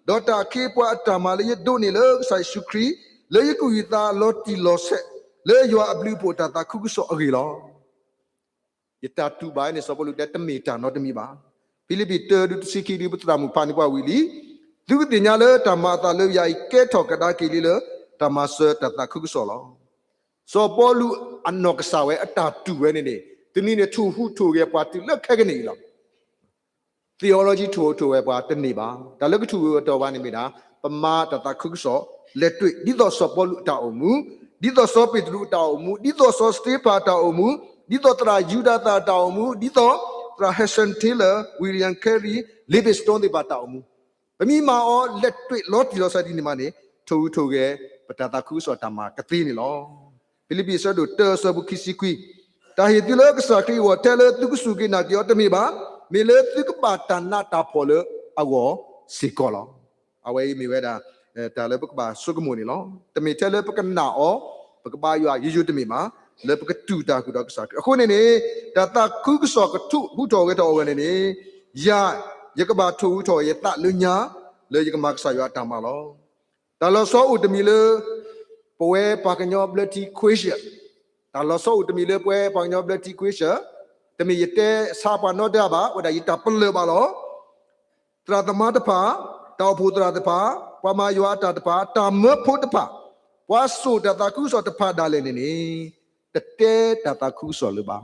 ဒီးတၢ်အခ့အပှၤအတၢ်မၤလၢယဒိးန့ၢ်လၢကစၢ်ယ့ၣ်ၡူးခရံာ်, လၢယကူၣ်ယသးလီၤတံၢ်လီၤဆဲး လၢယွၤအဘျုးအဖှိၣ်တၢ်သးခုကစီၣ်အဂ့ၢ်လီၤ. ယတၢ်တူၢ်ဘၣ်န့ၣ် စီၤပီလူးတဲတမ့ၢ်တၢ်နီတမံၤဘၣ်. ဖံလံးပံးတၢဒုတဆံခံဒု ပသရၣ်မုၣ်ဖးန့ၢ်ပှၤဝံၤလံ, သုကသ့ၣ်ညါလၢတၢ်မၤအသးလၢယၤအံၤ ကဲထီၣ်ကဒါက့ၤလံလၢ တၢ်မၤစၢၤတၢ်သးခုကစီၣ်လီၤ. စီၤပီလူးအနီၢ်ကစၢ်ဝဲအတၢ်တူၢ်ဝဲန့ၣ်န့ၣ် တနံၤန့ၣ်ထိၣ်ဟူးထိၣ်ဂဲၤပှၤတုၤလၢခဲကနံၣ်အံၤလီၤ. theology ထိၣ်ဟူးထိၣ်ဂဲၤပှၤတန့ၢ်ဘၣ်. တၢ်လၢကထိၣ်ဂဲၤအီၤတီၢ်ပှၤန့ၣ်မ့ၢ်ဒၣ် ပမၤတၢ်သးခုကစီၣ်လဲၤတွဲၣ် ဒ်သိးစီၤပီလူးအတၢ်အိၣ်မူ, ဒ်သိးစီၤပ့းတရူးအတၢ်အိၣ်မူ, ဒ်သိးစီၤစတ့ဖၣ်အတၢ်အိၣ်မူ, ဒ်သိးသရၣ်ယူဒၤသၣ်အတၢ်အိၣ်မူ, ဒ်သိးသရၣ် Hudson Taylor, William Carey, Livingstone သ့ၣ်တဖၣ်အတၢ်အိၣ်မူ, ပမ့ၢ်မၤအီၤလဲၤတွဲၣ်လီၤတံၢ်လီၤဆဲးဒ်န့ၣ်မးန့ၣ် ထိၣ်ဟူးထိၣ်ဂဲၤ ပတၢ်သးခုကစီၣ်တၢ်မၤကသ့န့ၣ်လီၤ. ဖံလံးပံးအဆၢဒိၣ်တၢအဆၢဖိခံဆံခွံ, တၢ်ဟ့ၣ်သုလၢကစၢ်ခရံာ်အဂီၢ် ထဲလၢသုကစူၢ်က့ၤနာ်က့ၤအီၤတမ့ၢ်ဘၣ်, မ့ၢ်လၢသုကဘၣ်တၢ်နးတၢ်ဖှီၣ်လၢအဂီၢ်စ့ၢ်ကီးလီၤ. အဝဲအံၤမ့ၢ်ဝဲဒၣ် တၢ်လၢပကဘၣ်ဆိကမိၣ်န့ၣ်လီၤ. တမ့ၢ်ထဲလၢပကနာ်အီၤ ပကဘါယွၤယိယိတမ့ၢ်ဘၣ်, လၢပကတူၢ်တၢ်ဃုာ်ဒီးကစၢ်ခရံာ်. အဃိန့ၣ်န့ၣ် တၢ်သးခုကစီၣ်ကထိၣ်ဟူးထီၣ်ဂဲၤထီၣ်အဂီၢ်န့ၣ်န့ၣ် ယၤ ယကဘၣ်ထိၣ်ဟူးထီၣ်ဂဲၤယသးလၢညါ လၢယကမၤကစၢ်ယွၤအတၢ်မၤလီၤ. တၢ်လီၤဆီအိၣ်တမံၤလၢ ပဝဲပှၤကညီဘျၢထံခွ့ရှၢၣ်, တၢ်လီၤဆီအိၣ်တမံၤလၢပဝဲပှၤကညီဘျၢထံခွ့ရှၢၣ်, တမ့ၢ်ယတဲဆါပှၤနီတဂၤဘၣ်, ဝဲဒၣ်ယတၢ်ပလၢၢ်ဘၣ်လီၤ. သရၣ်သမါတဖၣ်, တၢ်အိၣ်ဖှိၣ်သရၣ်တဖၣ်, ပှၤမၤယွၤအတၢ်တဖၣ်, တၢ်မၢဖိတဖၣ်, ပှၤစိာ်တၢ်သးခုကစီၣ်တဖၣ်ဒၣ်လဲာ်န့ၣ်န့ၣ် တတဲတၢ်သးခုကစီၣ်လၢၤဘၣ်.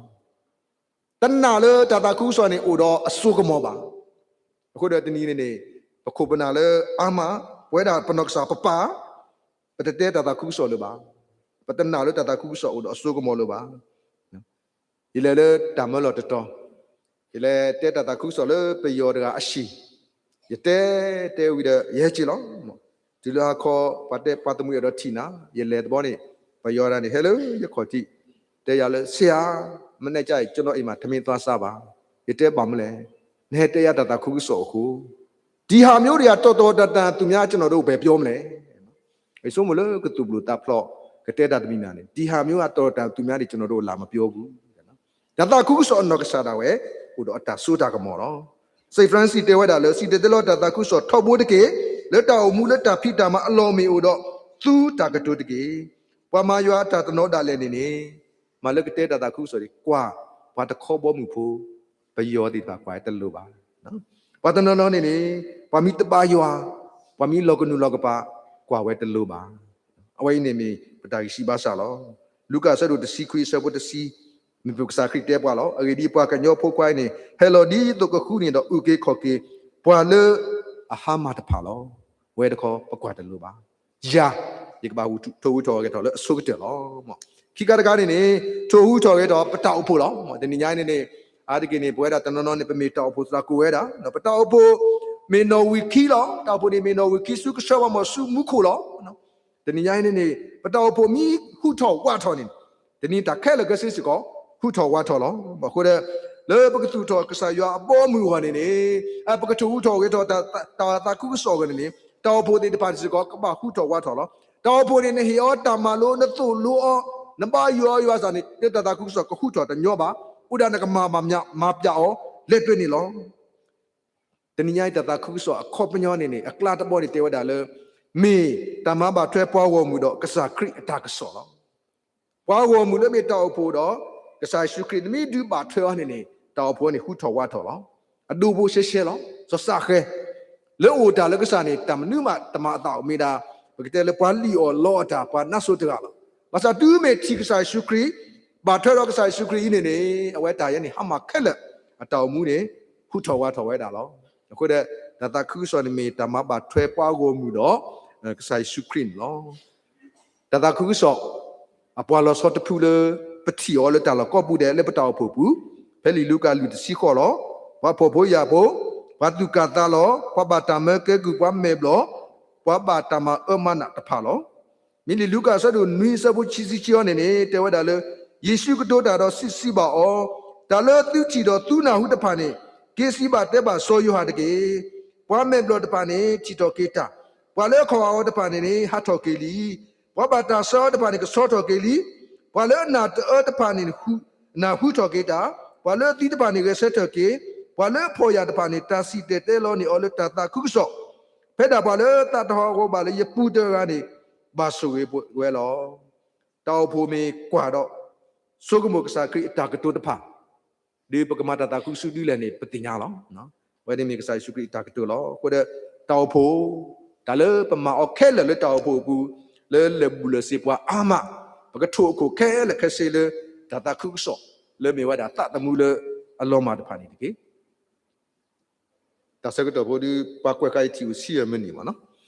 တနာ်လၢတၢ်သးခုကစီၣ်န့ၣ်အိၣ်ဒီးအစိကမီၤဘၣ်. အဃိဒီးတနံၤန့ၣ်န့ၣ် ပခိၣ်ပနၢ်လၢအါမး, ပဝဲဒၣ်ပနီၢ်ကစၢ်ပပၢ်, ပတတဲတၢ်သးခုကစီၣ်လၢၤဘၣ်. ပတနာ်လၢတၢ်သးခုကစီၣ်အိၣ်ဒီးအစိကမီၤလၢၤဘၣ်. ယလဲၤလၢတၢ်မၢလီၢ်တတီၤ, ယလဲၤတဲတၢ်သးခုကစီၣ်လၢပယီၤတဂၤအဟံၣ်, ယတဲ, တဲဝံၤဒီး ယဟဲက့ၤလီၤ. တုၤလၢဟါခီ ပှၤတဲပှၤသမူအဲၣ်ဒိးထံၣ်နၤ, ယလဲၤတဘျီန့ၣ် ပယီၤဒၣ်န့ၣ် ဟဲလၢယခီၣ်ထံး, တဲယၤလၢ ဆရာ, မနက်ကျရင် ကျွန်တော်အိမ်မှာ ထမင်းသွားစားပါ, ယတဲ ဘာမလဲၣ်, နဟဲတဲယၤတၢ်သးခုကစီၣ်အဃိ, ဒီဟာမျိုးတွေက တော်တော်တန်တန် သူများ ကျွန်တော်တို့ကို ဘယ်ပြောမလဲ. ယဆိကမိၣ်လၢကသူၣ်ပျိၣ်သးဖျိး ကတဲတၢ်တမံၤမံၤန့ၣ် ဒီဟာမျိုးက တော်တော်တန်တန် သူများတွေ ကျွန်တော်တို့ကို လာမပြောဘူး. တၢ်သးခုကစီၣ်အနီၢ်ကစၢ်ဒၣ်ဝဲ အိၣ်ဒီးအတၢ်စိတၢ်ကမီၤလီၤ. Saint Francis တဲဝဲဒၣ်လၢ စံၣ်တဲၤတဲလီၤတၢ်သးခုကစီၣ်ထီဘိတက့ၢ်, လၢတၢ်အိၣ်မူလၢတၢ်ဖံးတၢ်မၤအလီၢ်မ့ၢ်အိၣ်ဒီး သူတၢ်ကတိၤတက့ၢ်. ပှၤမၤယွၤအတၢ်တနီၤဒၣ်လဲာ်န့ၣ်န့ၣ် မၤလၢကတဲတၢ်သးခုကစီၣ်န့ၣ် ကွၢ်ပှၤတခီဘီမုၢ်ဖိ, ပယီၤသ့ၣ်တဖၣ်ကွၢ်တလိၤဘၣ်. ပှၤတနီၤနီၤန့ၣ်န့ၣ် ပှၤမ့ၢ်တဘါယွၤ, ပှၤမ့ၢ်လီၤကနူၤလီၤကပၤ ကွၢ်ဝဲတလိၤဘၣ်. အဝဲအံၤန့ၣ်မ့ၢ်ပတၢ်ဂံၢ်စၢ်ဘါစၢ်လီၤ. လူၤကၣ်အဆၢဒိၣ်တဆံခွံအဆၢဖိတဆံ, မ့ၢ်ပကစၢ်ခရံာ်တဲပှၤလီၤ. အဂ့ၢ်ဒ်အံၤ, ပှၤကညီဖိခွါအံၤန့ၣ် ဟဲလီၤဒ်သိးကဃုန့ၣ်ဒီး အုၣ်က့ၤခီၣ်က့ၤ ပှၤလၢအဟါမၢ်တဖၣ်လီၤ. ဝဲတခီ ပကွၢ်တလိၤဘၣ်. ယၤ, ယကဘၣ်ထိၣ်ဟူးထီၣ်ဂဲၤထီၣ်လၢအဆိကတၢၢ်လီၤ. ခံခါတခါန့ၣ်န့ၣ် ထိၣ်ဟူးထီၣ်ဂဲၤထီၣ် ပတၢ်အိၣ်ဖှိၣ်လီၤ. တနံၤညါအံၤန့ၣ်န့ၣ် အါတက့ၢ်န့ၣ် ပဝဲဒၣ်တနီၤနီၤန့ၣ် ပမ့ၢ်တၢ်အိၣ်ဖှိၣ်သရၣ်ကိးဝဲဒၣ်, ပတၢ်အိၣ်ဖှိၣ်မ့ၢ်နီၣ်ဝံာ်ခံလီၤ. တၢ်အိၣ်ဖှိၣ်န့ၣ်မ့ၢ်နီၣ်ဝံာ်ခံဆူကဆှၢပှၤမီၤဆူမူခိၣ်လီၤ. တနံၤညါအံၤန့ၣ်န့ၣ် ပတၢ်အိၣ်ဖှိၣ်မ့ၢ်ဟူးထီၣ်ဝးထီၣ်န့ၣ် တနံၤတၢ်ခဲလၢာ်ခဲဆ့စ့ၢ်ကီး ဟူးထီၣ်ဝးထီၣ်လီၤ. အဃိဒီး လၢပကသူၣ်ထီၣ်ကစၢ်ယွၤအဘီအမုၢ်အဂီၢ်န့ၣ်န့ၣ် ပကထိၣ်ဟူးထီၣ်ဂဲၤထီၣ်တၢ်သးခုကစီၣ်အဂီၢ်န့ၣ်န့ၣ် တၢ်အိၣ်ဖှိၣ်သ့ၣ်တဖၣ်စ့ၢ်ကီး ကဘၣ်ဟူးထီၣ်ဝးထီၣ်လီၤ. တၢ်အိၣ်ဖှိၣ်န့ၣ် နဟ့ၣ်အီၤတၢ်မၤလိ နသိၣ်လိအီၤ နဘါယွၤအီၤယွၤစ့ၢ်န့ၣ် လၢတၢ်သးခုကစီၣ်ကဟူးထီၣ်တညီဘၣ်. အိၣ်ဒၣ်နကမၤဘၣ်မၤပျးအီၤ လဲၤတွဲန့ၣ်လီၤ. တနံၤညါအံၤ တၢ်သးခုကစီၣ်အခီပညီန့ၣ်န့ၣ် အကျါတဘီန့ၣ်တဲဝဲဒၣ်လၢ မ့ၢ်တၢ်မၤဘၣ်ထွဲပှၤဂီၢ်မုၢ်ဒီးကစၢ်ခရံာ်အတၢ်ကစီၣ်လီၤ. ပှၤဂီၢ်မုၢ်လၢမ့ၢ်တၢ်အိၣ်ဖှိၣ်ဒီး ကစၢ်ယ့ၣ်ၡူးခရံာ် နမ့ၢ်ဒုးဘၣ်ထွဲအီၤန့ၣ်န့ၣ် တၢ်အိၣ်ဖှိၣ်န့ၣ်ဟူးထီၣ်ဝးထီၣ်လီၤ. အဒိဖိရှဲရှဲလီၤ. စီၤစးဃဲ လၢအိၣ်တၢ်လၢကစၢ်န့ၣ် တၢ်မနုၤမးတမၤအသးအိၣ်မ့ၢ်ဒၣ် ပကတဲလၢပှၤလံၣ်အီၣ်လီအီၣ်တၢ် ပှၤနါစိၤတဂၤလီၤ. ဘၣ်ဆၣ်တုၤမ့ၢ်ထံၣ်ကစၢ်ယ့ၣ်ၡူးခရံာ် ဘၣ်ထွဲဒီးကစၢ်ယ့ၣ်ၡူးခရံာ်အံၤန့ၣ်န့ၣ် အဝဲတၢ်ယဲန့ၣ် ဟါမၢ်ခဲလၢာ် အတၢ်အိၣ်မူန့ၣ် ဟူးထီၣ်ဝးထီၣ်ဝဲဒၣ်လီၤ. အဃိဒီး တၢ်သးခုကစီၣ်န့ၣ်မ့ၢ်တၢ်မၤဘၣ်ထွဲပှၤဂီၢ်မုၢ်ဒီး ကစၢ်ယ့ၣ်ၡူးခရံာ်န့ၣ်လီၤ. တၢ်သးခုကစီၣ် အပှၤလီၤဆီတဖုလၢ ပထံၣ်အီၤလၢတၢ်လီၢ်ကိးပူၤဒဲးလၢပတၢ်အိၣ်ဖှိၣ်ပူၤ, ဖဲလံာ်လူၤကၣ်အလွံၢ်တဆံဃိးလီၤ. ပှၤဖှီၣ်ဖိယာ်ဖိ, ပှၤသူၣ်ကၢ်သးလီၤ, ပှၤဘၣ်တၢ်မၢကဲကုၢ်, ပှၤမဲာ်ဘျီၣ်, ပှၤဘၣ်တၢ်မၤအၢမၤနးတဖၣ်လီၤ. မ့ၢ်လံာ်လူၤကၣ်အဆၢဒိၣ်နွံအဆၢဖိခံဆံခံအံၤန့ၣ်န့ၣ် တဲဝဲဒၣ်လၢ ယ့ၣ်ၡူးကတိၤတၢ်ဒီးစံးဘၣ်အီၤ, တၢ်လၢသုထံၣ်ဒီးသုနၢ်ဟူတဖၣ်န့ၣ် က့ၤစံးဘၣ်တဲဘၣ်စီၤယိၤဟၣ်တက့ၢ်. ပှၤမဲာ်ဘျီၣ်တဖၣ်န့ၣ် ထံၣ်ထီၣ်က့ၤတၢ်, ပှၤလၢအခီၣ်အီၤတဖၣ်န့ၣ်န့ၣ် ဟးထီၣ်က့ၤလံ. ပှၤဘၣ်တၢ်ဆှၢအီၤတဖၣ်န့ၣ် ကဆှီထီၣ်က့ၤလံ. ပှၤလၢအနၢ်တအၢတဖၣ်န့ၣ် နၢ်ဟူထီၣ်က့ၤတၢ်, ပှၤလၢအသံတဖၣ်န့ၣ် ဂဲၤဆၢထၢၣ်က့ၤ, ပှၤလၢအဖှီၣ်ယာ်တဖၣ်န့ၣ် တၢ်စံၣ်တဲၤတဲလီၤန့ၢ်အီၤလၢတၢ်သးခုကစီၣ်, ဖဲဒၣ်ပှၤလၢသးတဟးဂီၤဘၣ်လၢယပူၤတဂၤန့ၣ် ဘၣ်ဆိၣ်ဂ့ၤဝဲလီၤ. တၢ်အိၣ်ဖှိၣ်မ့ၢ်ကွၢ်ဒီး ဆိကမိၣ်ကစၢ်ခရံာ်အတၢ်ကတိၤတဖၣ် ဒီးပကမၤတၢ်သးခုကစီၣ်ဒ်လဲၣ်န့ၣ် ပသ့ၣ်ညါလီၤ. အဝဲန့ၣ်မ့ၢ်ကစၢ်ယ့ၣ်ၡူးခရံာ်အတၢ်ကတိၤလီၤ. အဃိဒီး တၢ်အိၣ်ဖှိၣ် တၢ်လၢပမၤအီၤခဲလၢာ်လၢတၢ်အိၣ်ဖှိၣ်အပူၤ လၢလဲၤဘူၣ်လဲၤစ့ၤပှၤအါမး, ပကထိၣ်အခိၣ်ခဲလၢာ်ခဲဆ့လၢ တၢ်သးခုကစီၣ် လၢမ့ၢ်ဝဲဒၣ်သးသမူလၢအလီၤမၢ်တဖၣ်န့ၣ်တက့ၢ်. တၢ်ဆၢကတီၢ်ဖိဒီး ပှၤကွဲးဃာ်ယထံၣ်အိၣ်ဆံယဲၢ်မံးနံးဘၣ်နီၤ,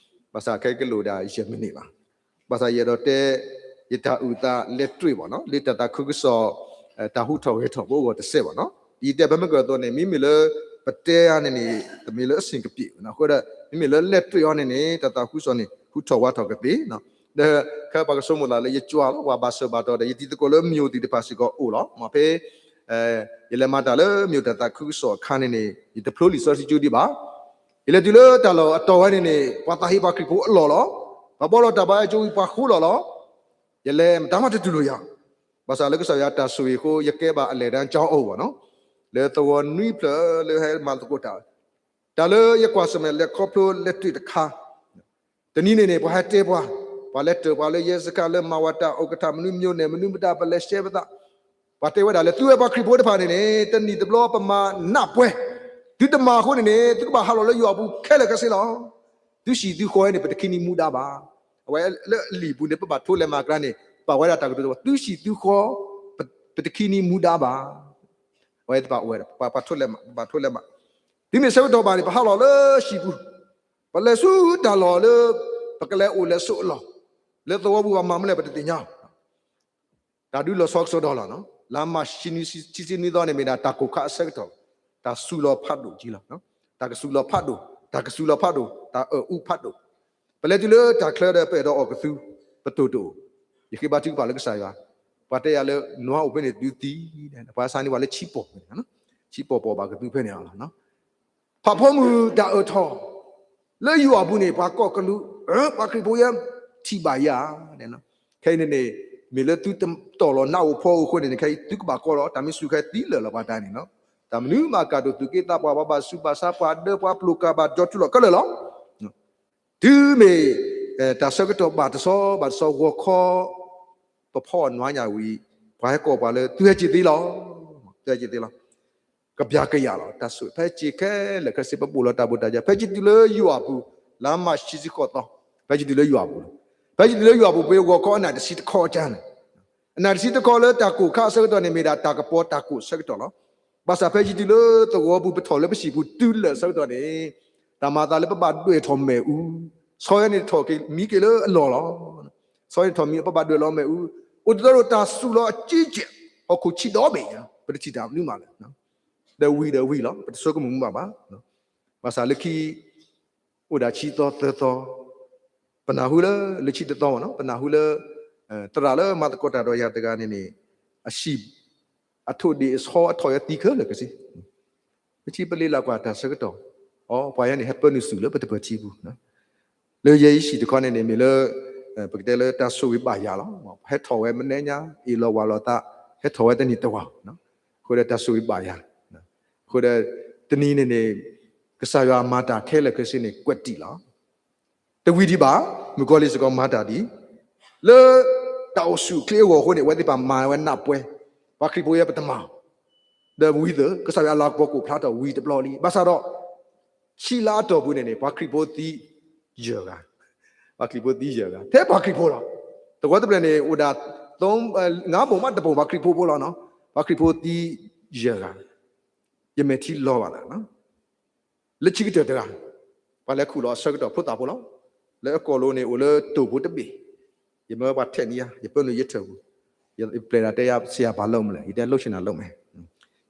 ဘၣ်ဆၣ်ခဲကလိၣ်ဒၣ်ယဲၢ်မံးနံးဘၣ်. ဘၣ်ဆၣ်ယအဲၣ်ဒိးတဲ ယတၢ်အုၣ်သးလဲၤတြ့ၣ်ဘၣ်နီၤ, လၢတၢ်သးခုကစီၣ် တၢ်ဟူထီၣ်ဂဲၤထီၣ်ပအိၣ်ဂီၢ်တစဲးဘၣ်နီၤ. ယတဲဖဲမုၢ်ကၢၢ်အသိးန့ၣ် မ့မ့ၢ်လၢ ပတဲအါန့ၣ်န့ၣ် တမ့ၢ်လၢအဆ့ၣ်ကပ့းနီၤ, အဃိဒီး မ့မ့ၢ်လၢလဲၤတြ့ၣ်အီၤန့ၣ်န့ၣ် တၢ်သးခုကစီၣ်န့ၣ် ဟူထီၣ်ဝါထီၣ်ကသ့နီၤ. ဒီးခဲပှၤကဆိကမိၣ်သးလၢယကွၢ်လီၤ, ပှၤဘၣ်စၢၤဘၣ်တီၤဒီး ယတံၤသကိးလၢမ့ၢ်အိၣ်သ့ၣ်တဖၣ်စ့ၢ်ကီးအိၣ်လီၤ. မ့ၢ်ဖဲ ယလဲၤမၤတၢ်လၢမ့ၢ်အိၣ်တၢ်သးခုကစီၣ်အခါန့ၣ်န့ၣ် ယတဖျိလံာ်စီဆှံကၠိဒံးဘၣ်. ယလဲၤတုၤလၢတၢ်လီၢ်အတီၢ်ဝဲန့ၣ်န့ၣ် ပှၤသးဟ့ပှၤခရံာ်ဖိအလီၢ်လီၤ. ပှၤဘီလီၤတၢ်ဘါအကၠိဝံၤပှၤဃိလီၤလီၤ. ယလဲၤမတၤမးတတူၢ်လိာ်ယၤ, ဘၣ်ဆၣ်လၢကစၢ်ယွၤတၢ်ဆိၣ်ဂ့ၤအဃိ ယကဲဘၣ်အလဲၤတၢ်ကၠီအိၣ်ဘၣ်နီၤ, လၢသဝီနွံဖျၢၣ်လၢဟဲမၤသကိးတၢ်, တၢ်လၢယကွၢ်ဆၢၣ်မဲာ်လဲၤခီဖျိလဲၤတြ့ၣ်တခါ တနံၤန့ၣ်န့ၣ် ပှၤဟဲတဲပှၤ, ပှၤလဲၤတၢၢ်ပှၤလၢရဲစခန်းလၢမၤဝဲတၢ်အိၣ်ကထၣ်မနုၤ မြို့နယ်မနုၤမတၤ ပလဲၤရှဲပသး, ပှၤတဲဝဲဒၣ်လၢသုဝဲပှၤခရံာ်ဖိတဖၣ်န့ၣ်န့ၣ် တနံၣ်တဘျီပမၤနးပှဲၤ, သုတမၤအဃိန့ၣ်န့ၣ် သုကဘၣ်ဟးလီၤလၢယွၤအပူၤခဲလၢာ်ခဲဆ့လီၤ. သုဟံၣ်သုဃီန့ၣ် ပတခံနံၤမူဒါဘၣ်. အဝဲလၢအလံာ်ပူၤန့ၣ် ပဘၣ်ထိလဲၤမးကျါန့ၣ် ပာ်ဝဲဒၣ်တၢ်ကတိၤ သုဟံၣ်သုဃီ ပတခံနံၤမူဒါဘၣ်. အဝဲပဘၣ်ဝဲ ပဘၣ်ထိလဲၤမး, ပဘၣ်ထိလဲၤမး. သုမ့ၢ်ဆၢကတီၢ်ဘၣ်န့ၣ် ပဟးလီၤလၢဟံၣ်ပူၤ, ပလဲၤဆူတၢ်လီၢ်လၢ ပကလဲၤအိၣ်လဲၤဆိးအလီၢ်, လၢသဝီပူၤဘၣ်မၤမနုၤလဲၣ်ပတသ့ၣ်ညါ တၢ်ဒုးလီၤဆီကစီဒီလီၤနီၤ. လါမၢ်ၡးခံဆံနွံသီန့ၣ် မ့ၢ်ဒၣ်တၢ်ကိၢ်ခါအဆၢကတီၢ်, တၢ်စူၤလီၤဖးဒိၣ်က့လီၤ. တၢ်ကစူၤလီၤဖးဒိၣ်, တၢ်ကစူၤလီၤဖးဒိၣ်, တၢ်အၢၣ်အူဖးဒိၣ်. ပလဲၤတုၤလၢတၢ်ချၢဒီး ပအဲၣ်ဒိးအီၣ်ကသူ, ပတိၢ်တအိၣ်, ယဃ့ဘါထုကဖၣ်လၢကစၢ်ယွၤ, ပှၤတဲယၤလၢ နွါအိၣ်ဖဲန့ၣ်သုသံ, ပှၤဆါန့ၢ်ပှၤလၢဆံးပိာ်, ဆံးပိာ်ပိာ်ဘၣ်ကသူဖဲန့ၣ်လီၤ. ဖးဖီမုၢ်တၢ်အၢၣ်ထီၣ် လၢယွၤအပူၤန့ၣ် ပှၤကိးကလူး, ပှၤခရံာ်ဖိယဲ ထံၣ်ဘၣ်ယၤ, ခဲအံၤန့ၣ်န့ၣ် မ့ၢ်လၢသုတတီၢ်လီၤနးအိၣ်ဖီအိၣ်အဃိန့ၣ် ခဲအံၤသုကဘၣ်ကီလီၤ, တၢ်မ့ၢ်စူၤခဲသံလၢာ်လီၤပှၤတၢ်န့ၣ်နီၤ. တၢ်မနုၤမးကၢ်ဒိၣ်သုးက့သးပှၢ် ပှၤဘၣ်ဆူးဘၣ်ဆါ ပှၤဒၢပှၤပျိၢ်ကၢ်ဘၣ်ဒီးထူလီၤခဲလၢာ်လီၤ. တုၤမ့ၢ် တၢ်ဆၢကတီၢ်ဘၣ်တဆီ ဘၣ်တဆီ ဂီၤခီ ပဖီၣ်နွါညၣ်ဝံၤ ပှၤဟဲကိးပှၤလၢ သုဟဲက့ၤသ့လီၤ, သုဟဲက့ၤသ့လီၤ. ကဘျါကယၤလီၤ. တၢ်ဆိၣ်ဖဲက့ၤခဲလၢာ်ခဲဆ့ ပဘိၣ်လီၤတၢ်ဘိၣ်တၢ်ယၢ် ဖဲက့ၤတုၤလၢယွၤအပူၤ, လါမၢ်ၡးခံဆံဃိးသီ, ဖဲက့ၤတုၤလၢယွၤအပူၤလီၤ. ဖဲက့ၤတုၤလၢယွၤအပူၤ ပှၤဂီၤခီအနၢ်တဆံတခီကါန့ၣ်, အနၢ်တဆံတခီလၢတၢ်ကိၢ်ခါအဆၢကတီၢ်န့ၣ် မ့ၢ်ဒၣ်တၢ်ကပီၤတၢ်ကိၢ်ဆၢကတီၢ်လီၤ. ဘၣ်ဆၣ်ဖဲယံၤတုၤလၢသဝီပူၤ ပထီၣ်လၢပဟံၣ်ပူၤတုၤလၢာ်ဆၢကတီၢ်န့ၣ်, တၢ်မၤသးလၢပဘၣ်ဒွဲၣ်ထီၣ်မ့ၣ်အူ, ဆီယဲန့ၣ်ထီၣ်က့ၤမံက့ၤလၢအလီၢ်လီၤ. ဆီယဲန့ၣ်ထီၣ်မံ ပဘၣ်ဒွဲၣ်လီၤမ့ၣ်အူ, အိၣ်တသီဒီးတၢ်စူၤလီၤအကံကဲး, ဟီၣ်ခိၣ်ဆံးဒီဘ့ၣ်, ပတထံၣ်တၢ်မနုၤမးလၢၤ, ဒီးဝံၤဒီးဝံၤလီၤ, ပတဆိကမိၣ်မုာ်ဘၣ်ဘၣ်. ဘၣ်ဆၣ်လၢခံ အိၣ်ဒၣ်ဆံသီသၢသီ, ပနၢ်ဟူလၢ လၢဆံတသီမ့ၢ်နီၤ, ပနၢ်ဟူလၢ သရၣ်လၢမၤသကိးတၢ်ဒီးယၤတဂၤန့ၣ်န့ၣ် အဟံၣ် အထိၣ်ဒ့ၣ်အဆီအထီၣ်ယဲသံခဲလၢာ်ခဲဆ့, ပထံၣ်ပလ့လၢကွၢ်တၢ်ဆၢကတီၢ်, အိ ပှၤယဲန့ၣ် ဟဲပၢနုာ်ဆူၣ်လၢပတပၢၢ်ထံပူၤ, လၢယဲယဟံၣ်တခီန့ၣ်န့ၣ် မ့ၢ်လၢ ပကတဲလၢတၢ်ဆိၣ်ဂ့ၤဘၣ်ယၤလီၤ. ဟဲထီၣ်ဝဲမနုၤညါ အ့ၣ်လိာ်ဝၣ်လိာ်သး, ဟဲထီၣ်ဝဲတနံၤတဝီ, အဃိဒီးတၢ်ဆိၣ်ဂ့ၤဘၣ်ယၤ, အဃိဒီး တနံၤန့ၣ်န့ၣ် ကစၢ်ယွၤမၤတၢ်ခဲလၢာ်ခဲဆ့န့ၣ် ကွဲးတံၢ်လီၤ. တဝံၤဒံးဘၣ်, မုၣ်ကီၤလံၢ်စ့ၢ်ကီးမၤတၢ်ဒံး, လၢ တၢ်အိၣ်ဆူၣ်အိၣ်ချ့အဂီၢ်အဃိန့ၣ် အဝဲသ့ၣ်တဖၣ်မၤဝဲနးပှဲၤ, ပှၤခရံာ်ဖိယဲပတမၤ, ဒီးဝံၤသၢ ကစၢ်ယွၤအလၤကပီၤကိးဖျါထီၣ်ဝံၤတဘျီလံ, ဘၣ်ဆၣ်ဒီး ခံလါအတီၢ်ပူၤန့ၣ်န့ၣ် ပှၤခရံာ်ဖိသံ ယဲၢ်ဂၤ, ပှၤခရံာ်ဖိသံယဲၢ်ဂၤ, ထဲပှၤခရံာ်ဖိလီၤ. တဝီတဖျၢၣ်န့ၣ် အိၣ်ဒၣ် ငါးပုံ မး တစ်ပုံ ပှၤခရံာ်ဖိဖိလီၤနီၤ, ပှၤခရံာ်ဖိသံယဲၢ်ဂၤ, ယမဲာ်ထံလီၤဘၣ်သး လၢခံကတၢၢ်တဂၤ, ပှၤလဲၤခူၣ်လီၤအဆၢကတီၢ်ဖိသၣ်ဖိလီၤ. လၢအကိာ်လိၤန့ၣ် အိၣ်လၢတိၢ်ဖိတဘ့ၣ်, ယမၢပှၤထဲးန့ၢ်ယၤ, ယပၢနုာ်ယထၢၣ်ပူၤ, ယပျဲၢ်ဒၣ်တဲယၤ ဆရာ ဘာလုပ်မလဲ, ယတဲ လုပ်ချင်တာလုပ်မယ်,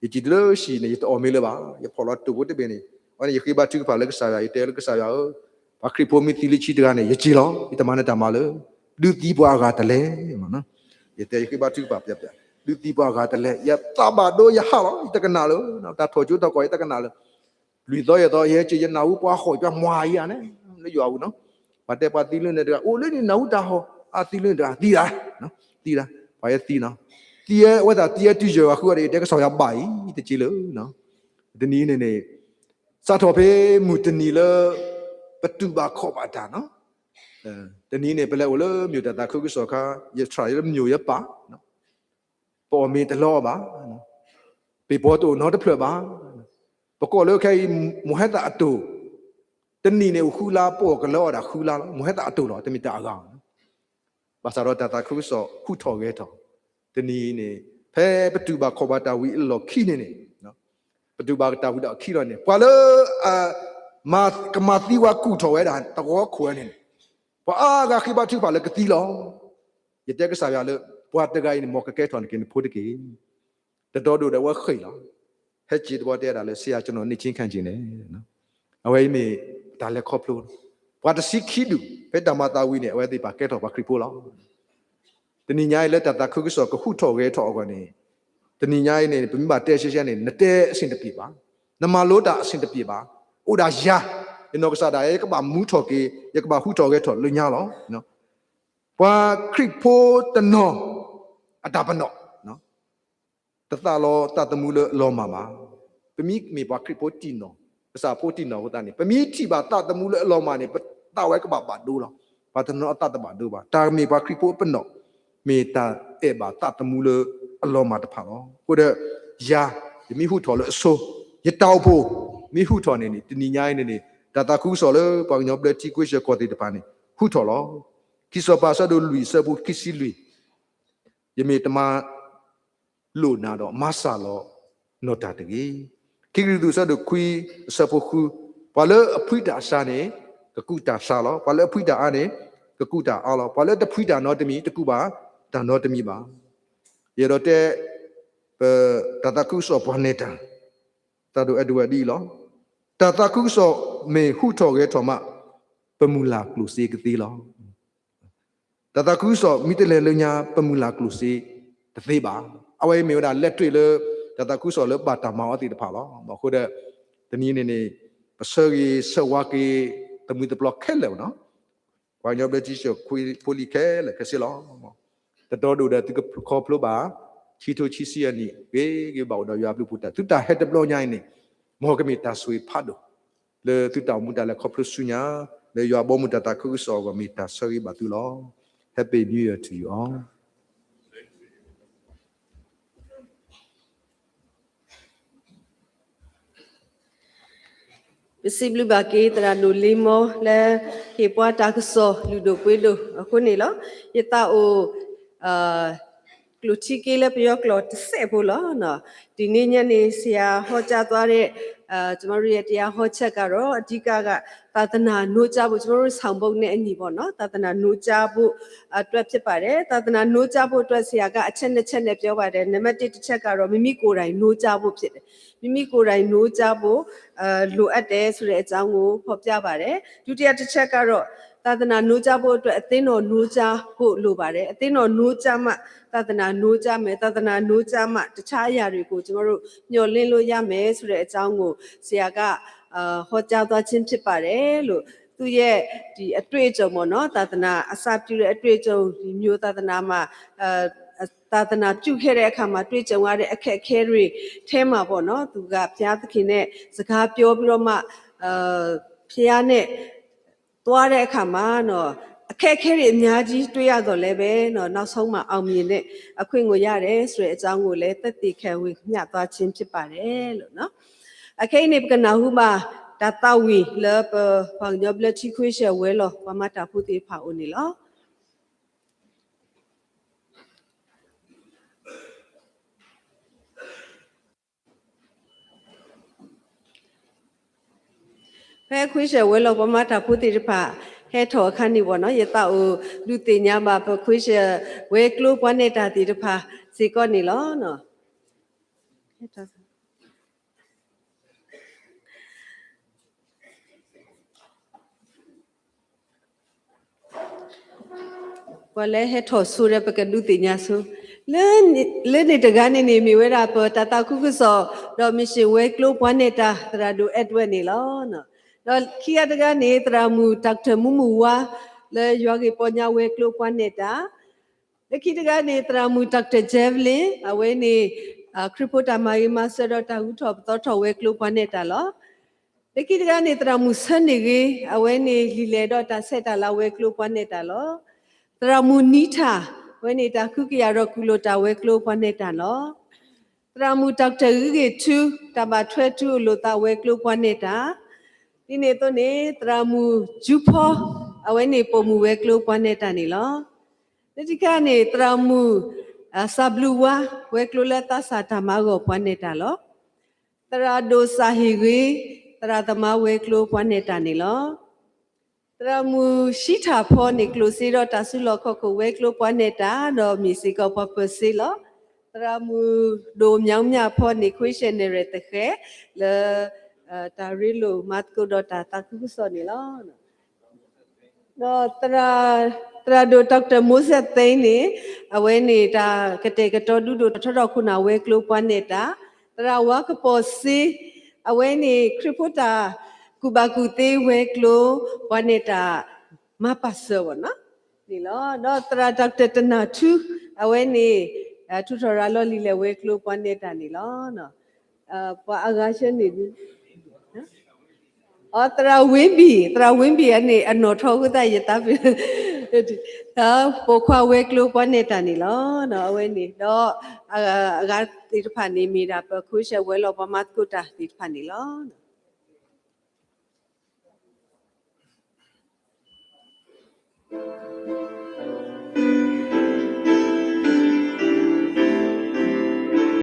ယစံၣ်တုၤလၢဟံၣ်န့ၣ် ယတအီၣ်မ့ၤလၢၤဘၣ်, ယဖီၣ်လီၤတိၢ်ဖိတဘ့ၣ်န့ၣ်, အဝဲန့ၣ် ယဃ့ဘါထုကဖၣ်လၢကစၢ်ယွၤ, ယတဲလၢကစၢ်ယွၤဧၢ, ပှၤခရံာ်ဖိမ့ၢ်သံလၢခံတဂၤန့ၣ် ယစံၣ်လီၤ, ယတမၤနတၢ်မၤလၢၤ ဒုးသံပှၤအဂၤတလဲ, ယတဲယဃ့ဘါထုကဖၣ်, ဒုးသံပှၤအဂၤတလဲ, ယသးဘၣ်ဒိယဟးလီၤ, ယတကနၣ်လၢၤ, တၢ်ထီၣ်ကၠိထီၣ်ကီၢ် ယတကနၣ်လၢၤ, လွံၢ်သီယဲၢ်သီ ယဟဲက့ၤ ယနၢ်ဟူပှၤဟီၣ်ပှၤမၤယၤန့ၣ်, လၢယွၤပူၤနီၤ, ပှၤတဲပှၤသံလၢန့ၣ်တဂၤ အိၣ်လၢန့ၣ် နၢ်ဟူတၢ်ဟီၣ်, အသံလၢန့ၣ်တဂၤ သံဒၣ်, သံဒၣ်, ပှၤယဲသံနီၤ, သံဝဲဒၣ်တံအတုၤယဲၢ်ဂၤဃုအီၤဒီး ယတဲကစီၣ်ယၤဘၣ်အံၤ တက့ၢ်လၢၤ, တနံၤန့ၣ်န့ၣ် စးထီၣ်ဖဲမုၢ်တနံၤလၢ ပတူၢ်ဘၣ်ခီၣ်ဘၣ်တၢ်နီၤ, တနံၤန့ၣ် ပလဲၤအိၣ်လၢ မ့ၢ်တၢ်သးခုကစီၣ်ခါ, ယထြၣ်လၢမ့ၢ်ယပၢ်, ပအီၣ်မ့ၤတလီၤအီၤဘၣ်, ပ့ၤပီတအိၣ်နီတဖျၢၣ်ဘၣ်, ပကိးလၢခဲအံၤ မိၢ်ဟဲသၣ်အတိၢ်, တနံၤန့ၣ်အိၣ်ဃုလါ ပအီၣ်ကလၢအီၣ်ဒၣ်ဃုလါလီၤ, မိၢ်ဟဲသၣ်အတိၢ်လီၤ, တမ့ၢ်တၢ်အဂၤဘၣ်. ဘၣ်ဆၣ်ဒီးတၢ်သးခုကစီၣ်ဟူးထီၣ်ဂဲၤထီၣ်, တနံၤန့ၣ် ဖဲပတူၢ်ဘၣ်ခီၣ်ဘၣ်တၢ်ဝံၤအလီၢ်ခံန့ၣ်န့ၣ်, ပတူၢ်ဘၣ်တၢ်ဝံၤဒီးအခံလီၤန့ၣ် ပှၤလၢ ကမၤသံဝဲကူၣ်ထီၣ်ဝဲဒၣ် တဝီခိၣ်ဝဲန့ၣ်န့ၣ်, ပှၤအါဂၤဃ့ဘါထုကဖၣ်လၢကသံလီၤ. ယတဲကစၢ်ယွၤလၢ ပှၤတဂၤအံၤန့ၣ် မ်ကကဲထီၣ်နက့ၤနဖိတက့ၢ်. တတီဒိၣ်ဒီးအဝဲဃ့ၢ်လီၤ. ဟဲက့ၤတဘျီတဲဒၣ်လၢ ဆရာ ကျွန်တော် နှစ်ချင်းခံချင်တယ်. အဝဲအံၤမ့ၢ်တၢ်လဲၤခီဖျိ, ပှၤတဆံခံဒူၣ် ဖဲတၢ်မၤသးဝံၤန့ၣ် အဝဲသ့ၣ်တဖၣ်ကဲထီၣ်ပှၤခရံာ်ဖိလီၤ. တနံၤညါအံၤလၢတၢ်သးခုကစီၣ်ကဟူးထီၣ်ဂဲၤထီၣ်အဂီၢ်န့ၣ်, တနံၤညါအံၤန့ၣ် ပမ့ၢ်ဘၣ်တဲရှဲရှဲန့ၣ် နတဲအဆင်တပြေဘၣ်, နမၤလိတၢ်အဆင်တပြေဘၣ်, အိၣ်ဒၣ်ယၤ, ယနီၢ်ကစၢ်ဒၣ် ယကဘၣ်မူထီၣ်က့ၤ, ယကဘၣ်ဟူးထီၣ်ဂဲၤထီၣ်လၢညါလီၤ. ပှၤခရံာ်ဖိတနီၤ အတၢ်ပနီၣ် တသးလီသးသမူလၢအလီၤမၢ်ဘၣ်. ပမ့မ့ၢ်ပှၤခရံာ်ဖိတံၢ်နီၢ်, ကစၢ်ဖိတံၢ်နီၢ်အဃိသတးန့ၣ် ပမ့ၢ်ထံၣ်ဘၣ်သးသမူလၢအလီၤမၢ်န့ၣ် ပသးဝဲကဘၣ်ဘၣ်ဒိလီၤ. ပှၤတနီၤအသးတဘၣ်ဒိဘၣ်. တၢ်မ့ၢ်ပှၤခရံာ်ဖိအပနီၣ် မ့ၢ်တၢ်အဲၣ်ဘၣ်သးသမူလၢအလီၤမၢ်တဖၣ်လီၤ. အဃိဒီး ယၤ ယမ့ၢ်ဟူးထီၣ်လၢအဆိ, ယတၢ်အိၣ်ဖှိၣ် မ့ၢ်ဟူးထီၣ်န့ၣ်န့ၣ် တနံၤညါအံၤန့ၣ်န့ၣ် တၢ်သးခုကစီၣ်လၢပှၤကညီဘျၢထံခဝ့ၡၢၣ်ကီၢ်သ့ၣ်တဖၣ်န့ၣ် ဟူးထီၣ်လီၤ. ခံစီၤပၤအဆၢဒိၣ်လွံၢ်အဆၢဖိခံဆံလွံၢ်, ယမ့ၢ်တမၤလိာ်နၤဒီး မၤစၢ်လီၤနီၢ်တၢ်တဂ့ၤ. ခံကရံၣ်သူးအဆၢဒိၣ်ခွံအဆၢဖိဃု, ပှၤလၢအဖှံတၢ်အစှၤန့ၣ် ကကူးတၢ်စှၤလီၤ. ပှၤလၢအဖှံတၢ်အါန့ၣ် ကကူးတၢ်အါလီၤ. ပှၤလၢတဖှံတၢ်နီတမံၤ တကူးဘၣ်တၢ်နီတမံၤဘၣ်. ယအဲၣ်ဒိးတဲ ပတၢ်သးခုကစီၣ်ပှၤနဲၣ်တၢ် သရၣ်ဒိၣ်အဲၣ်ဒိဝဲၢ်ဒ်အံၤလီၤ. တၢ်သးခုကစီၣ်မ့ၢ်ဟူးထီၣ်ဂဲၤထီၣ်မး ပမုၢ်လၢ်ကျိၣ်စ့ကသ့လီၤ. တၢ်သးခုကစီၣ်မ့ၢ်တလဲၤလၢညါ ပမုၢ်လၢ်ကျိၣ်စ့တသ့ဘၣ်. အဝဲအံၤမ့ၢ်ဝဲဒၣ်လဲၤတြ့ၣ်လၢ တၢ်သးခုကစီၣ်လၢဘၣ်တၢ်မၤအီၤသ့ၣ်တဖၣ်လီၤ. အဃိဒီး တနံၤန့ၣ်န့ၣ် ပဆၢဂ့ၤဆၢဝါက့ၤ သမူသပျီခဲလၢာ်နီၤ ပှၤကညီဘျၢထံခဝ့ၡၢၣ်ဖိလံၤခဲလၢာ်ခဲဆ့လီၤ. တတီဒိၣ်ဒီးသုကခီဖျိဘၣ် ခံထိခံဆံအနံၣ် ဂ့ၤဂ့ၤဘၣ်အိၣ်ဒီးယွၤအဘျုးအဖှိၣ်တၢ် သုတၢ်ဟဲတဘျီညါအံၤန့ၣ် မ်ကမ့ၢ်တၢ်ဆိၣ်ဂ့ၤဖးဒိၣ် လၢသုတၢ်အိၣ်မူတၢ်လဲၤခီဖျိဆူညါ လၢယွၤဘီမုၢ်တၢ်သးခုကစီၣ်အဂီၢ် မ့ၢ်တၢ်ဆၢဂ့ၤဘၣ်သုလီၤ. Happy New Year to you all. ပစံးဘျုးဘၣ်က့ၤသရၣ်ဒိၣ်လ့မီလၢ ဟ့ၣ်ပှၤတၢ်ကစီၣ်လုၢ်ဒိၣ်ပှ့ၤဒိၣ်အဃိန့ၣ်လီၤ. ယသးအိၣ် ကျိၣ်ထံက့လၢပယီၤကျိာ်တစဲးဖိလီၤ. ဒီနေ့ညနေ ဆရာဟောကြားသွားတဲ့ ကျွန်မတို့ရဲ့တရားဟောချက်ကတော့ အဓိကက သာသနာနိုးကြားဖို့ ကျွန်မတို့ဆောင်ပုဒ်နဲ့အညီပေါ့နော် သာသနာနိုးကြားဖို့အတွက်ဖြစ်ပါတယ်။ သာသနာနိုးကြားဖို့အတွက်ဆရာကအချက်နှစ်ချက်နဲ့ပြောပါတယ်။ နံပါတ်တစ်တစ်ချက်ကတော့ မိမိကိုယ်တိုင်နိုးကြားဖို့ဖြစ်တယ်။ မိမိကိုယ်တိုင်နိုးကြားဖို့ အဲ လိုအပ်တယ်ဆိုတဲ့အကြောင်းကိုဖော်ပြပါတယ်။ ဒုတိယတစ်ချက်ကတော့ သာသနာနိုးကြားဖို့အတွက်အသင်းတော်နိုးကြားဖို့လိုပါတယ်။ အသင်းတော်နိုးကြားမှ သာသနာနိုးကြားမယ်။ သာသနာနိုးကြားမှ တခြားအရာတွေကို ကျွန်တော်တို့ မျှော်လင့်လို့ရမယ်ဆိုတဲ့အကြောင်းကို ဆရာက အဲ ဟောကြားသွားခြင်းဖြစ်ပါတယ်လို့ သူ့ရဲ့ ဒီအတွေ့အကြုံပေါ့နော် သာသနာအစပြုတဲ့အတွေ့အကြုံ ဒီမျိုးသာသနာမှာ အဲ သာသနာပြုခဲ့တဲ့အခါမှာတွေ့ကြုံရတဲ့အခက်အခဲတွေထဲမှာပေါ့နော် သူကဘုရားသခင်နဲ့စကားပြောပြီးတော့မှ အဲ ဘုရားနဲ့သွားတဲ့အခါမှာနော် အခက်အခဲတွေအများကြီးတွေ့ရသော်လည်းပဲနော် နောက်ဆုံးမှာအောင်မြင်တဲ့အခွင့်ကိုရတယ်ဆိုတဲ့အကြောင်းကိုလည်းသက်သေခံဝေမျှသွားခြင်းဖြစ်ပါတယ်လို့နော်။ အခဲအံၤန့ၣ် ပကနၢ်ဟူဘၣ်တၢ်သးဝံၣ်လၢပပှၤကညီဘျၢထံခွ့ရှၢၣ်ဝဲၤလီၢ်ပှၤမၤတၢ်ဖိသ့ၣ်တဖၣ်အအိၣ်န့ၣ်လီၤ. ဖဲခွ့ရှၢၣ်ဝဲၤလီၢ်ပှၤမၤတၢ်ဖိသ့ၣ်တဖၣ် ဟဲထီၣ်အခါန့ၣ်ပေါ့နော် ယသးအိၣ်ဒုးသ့ၣ်ညါဘၣ်ပခွ့ရှၢၣ်ဝဲၤကျိၤပှၤနဲၣ်တၢ်သ့ၣ်တဖၣ်စ့ၢ်ကီးန့ၣ်လီၤ. ပှၤလၢဟဲထီၣ်ဆိဒီး ပကဒုးသ့ၣ်ညါဆိ, လၢန့ၣ်တဂၤန့ၣ်န့ၣ် မ့ၢ်ဝဲဒၣ်ပတၢ်သးခုကစီၣ် ဒီး mission ဝဲၤကျိၤပှၤနဲၣ်တၢ် သရၣ်ဒိၣ် Edward န့ၣ်လီၤ. ဒီးခံဂၤတဂၤန့ၣ် သရၣ်မုၣ် Doctor မူမူဝါ လၢယွၤဂ့ၢ်ပီညါဝဲၤကျိၤပှၤနဲၣ်တၢ်, လၢခံတဂၤန့ၣ် သရၣ်မုၣ် Doctor Javelin အဝဲန့ၣ် ခရံာ်ဖိတၢ်မၤဂ့ၤမၤစၢၤဒီးတၢ်ဂုၤထီၣ်ပသီထီၣ်ဝဲၤကျိၤပှၤနဲၣ်တၢ်လီၤ. လၢခံတဂၤန့ၣ် သရၣ်မုၣ်ဆၢန့ၢ်ဂ့ၤ အဝဲန့ၣ်လံာ်လဲၢ်ဒီးတၢ်ဆဲးတၢ်လၤဝဲၤကျိၤပှၤနဲၣ်တၢ်လီၤ. သရၣ်မုၣ်နံထၢ် အဝဲန့ၣ်တၢ်ဃုကယာ်ဒီးကူၣ်လိာ်တၢ်ဝဲၤကျိၤပှၤနဲၣ်တၢ်လီၤ. သရၣ်မုၣ် Doctor ဂုဂ့ၢ်ထူ တၢ်ဘၣ်ထွဲထူအိၣ်လိာ်သးဝဲၤကျိၤပှၤနဲၣ်တၢ်, ဒ်န့ၣ်အသိးန့ၣ် သရၣ်မုၣ်ကၠူဖီ အဝဲန့ၣ်ပိာ်မုၣ်ဝဲၤကျိၤပှၤနဲၣ်တၢ်န့ၣ်လီၤ. လၢခံတခါန့ၣ် သရၣ်မုၣ် စၢ်ဘျုးဝါ ဝဲၤကျိၤလၢသးစၢ်တၢ်မၤဂီၢ်ပှၤနဲၣ်တၢ်လီၤ. သရၣ်ဒိၣ်စၢ်ဟ့ၣ်ဂ့ၤ သရၣ်သမါဝဲၤကျိၤပှၤနဲၣ်တၢ်န့ၣ်လီၤ. သရၣ်မုၣ်ဆံထၣ်ဖီန့ၣ် ကျိၣ်စ့ဒီးတၢ်စုလီၢ်ခီၣ်ခိၣ်ဝဲၤကျိၤပှၤနဲၣ်တၢ် ဒီးမ့ၢ်စ့ၢ်ကီးပှၤပၢၤစ့လီၤ. သရၣ်မုၣ်ဒိၣ်မၠီမၠၣ်ဖီန့ၣ် Christian နဲၣ်ရဲၣ်သဃဲၤ လၢ တၢ်ရ့လိာ်မၤသကိးဒီးတၢ်သးခုကစီၣ်န့ၣ်လီၤ. ဒီး သရၣ်ဒိၣ် Doctor မိစဲသ့န့ၣ် အဝဲန့ၣ်တၢ်ကတဲာ်ကတီၤဒုးဒိၣ်ထီၣ်ထီထီၣ်ခိၣ်နၢ် ဝဲၤကျိၤပှၤနဲၣ်တၢ်, သရၣ်ဝါကပီၤစ့ အဝဲန့ၣ်ခရံာ်ဖိတၢ်ကူၣ်ဘၣ်ကူၣ်သ့ဝဲၤကျိၤပှၤနဲၣ်တၢ် မၤပာ်စၢၤဝဲန့ၣ်လီၤ. ဒီးသရၣ် Doctor တနၢ်ထူ အဝဲန့ၣ် ထူးထီၣ်ရၤလီၤလံာ်လဲၢ်ဝဲၤကျိၤပှၤနဲၣ်တၢ်န့ၣ်လီၤ. ပှၤအဂၤဆၢန့ၣ်ဒုး အသရၣ်ဝ့ဘံၣ်, သရၣ်ဝ့ဘံၣ်န့ၣ် အနီၣ်ထီၣ်အဃိသတး ယသးပ့ၤ ပိာ်ခွါဝဲၤကျိၤပှၤနဲၣ်တၢ်န့ၣ်လီၤ. အဝဲန့ၣ် ဒီး အဂၤသ့ၣ်တဖၣ်န့ၣ် မ့ၢ်ဒၣ်ပ Christian ဝဲၤလီၢ်ပှၤမၤသကိးတၢ်သ့ၣ်တဖၣ်န့ၣ်လီၤ.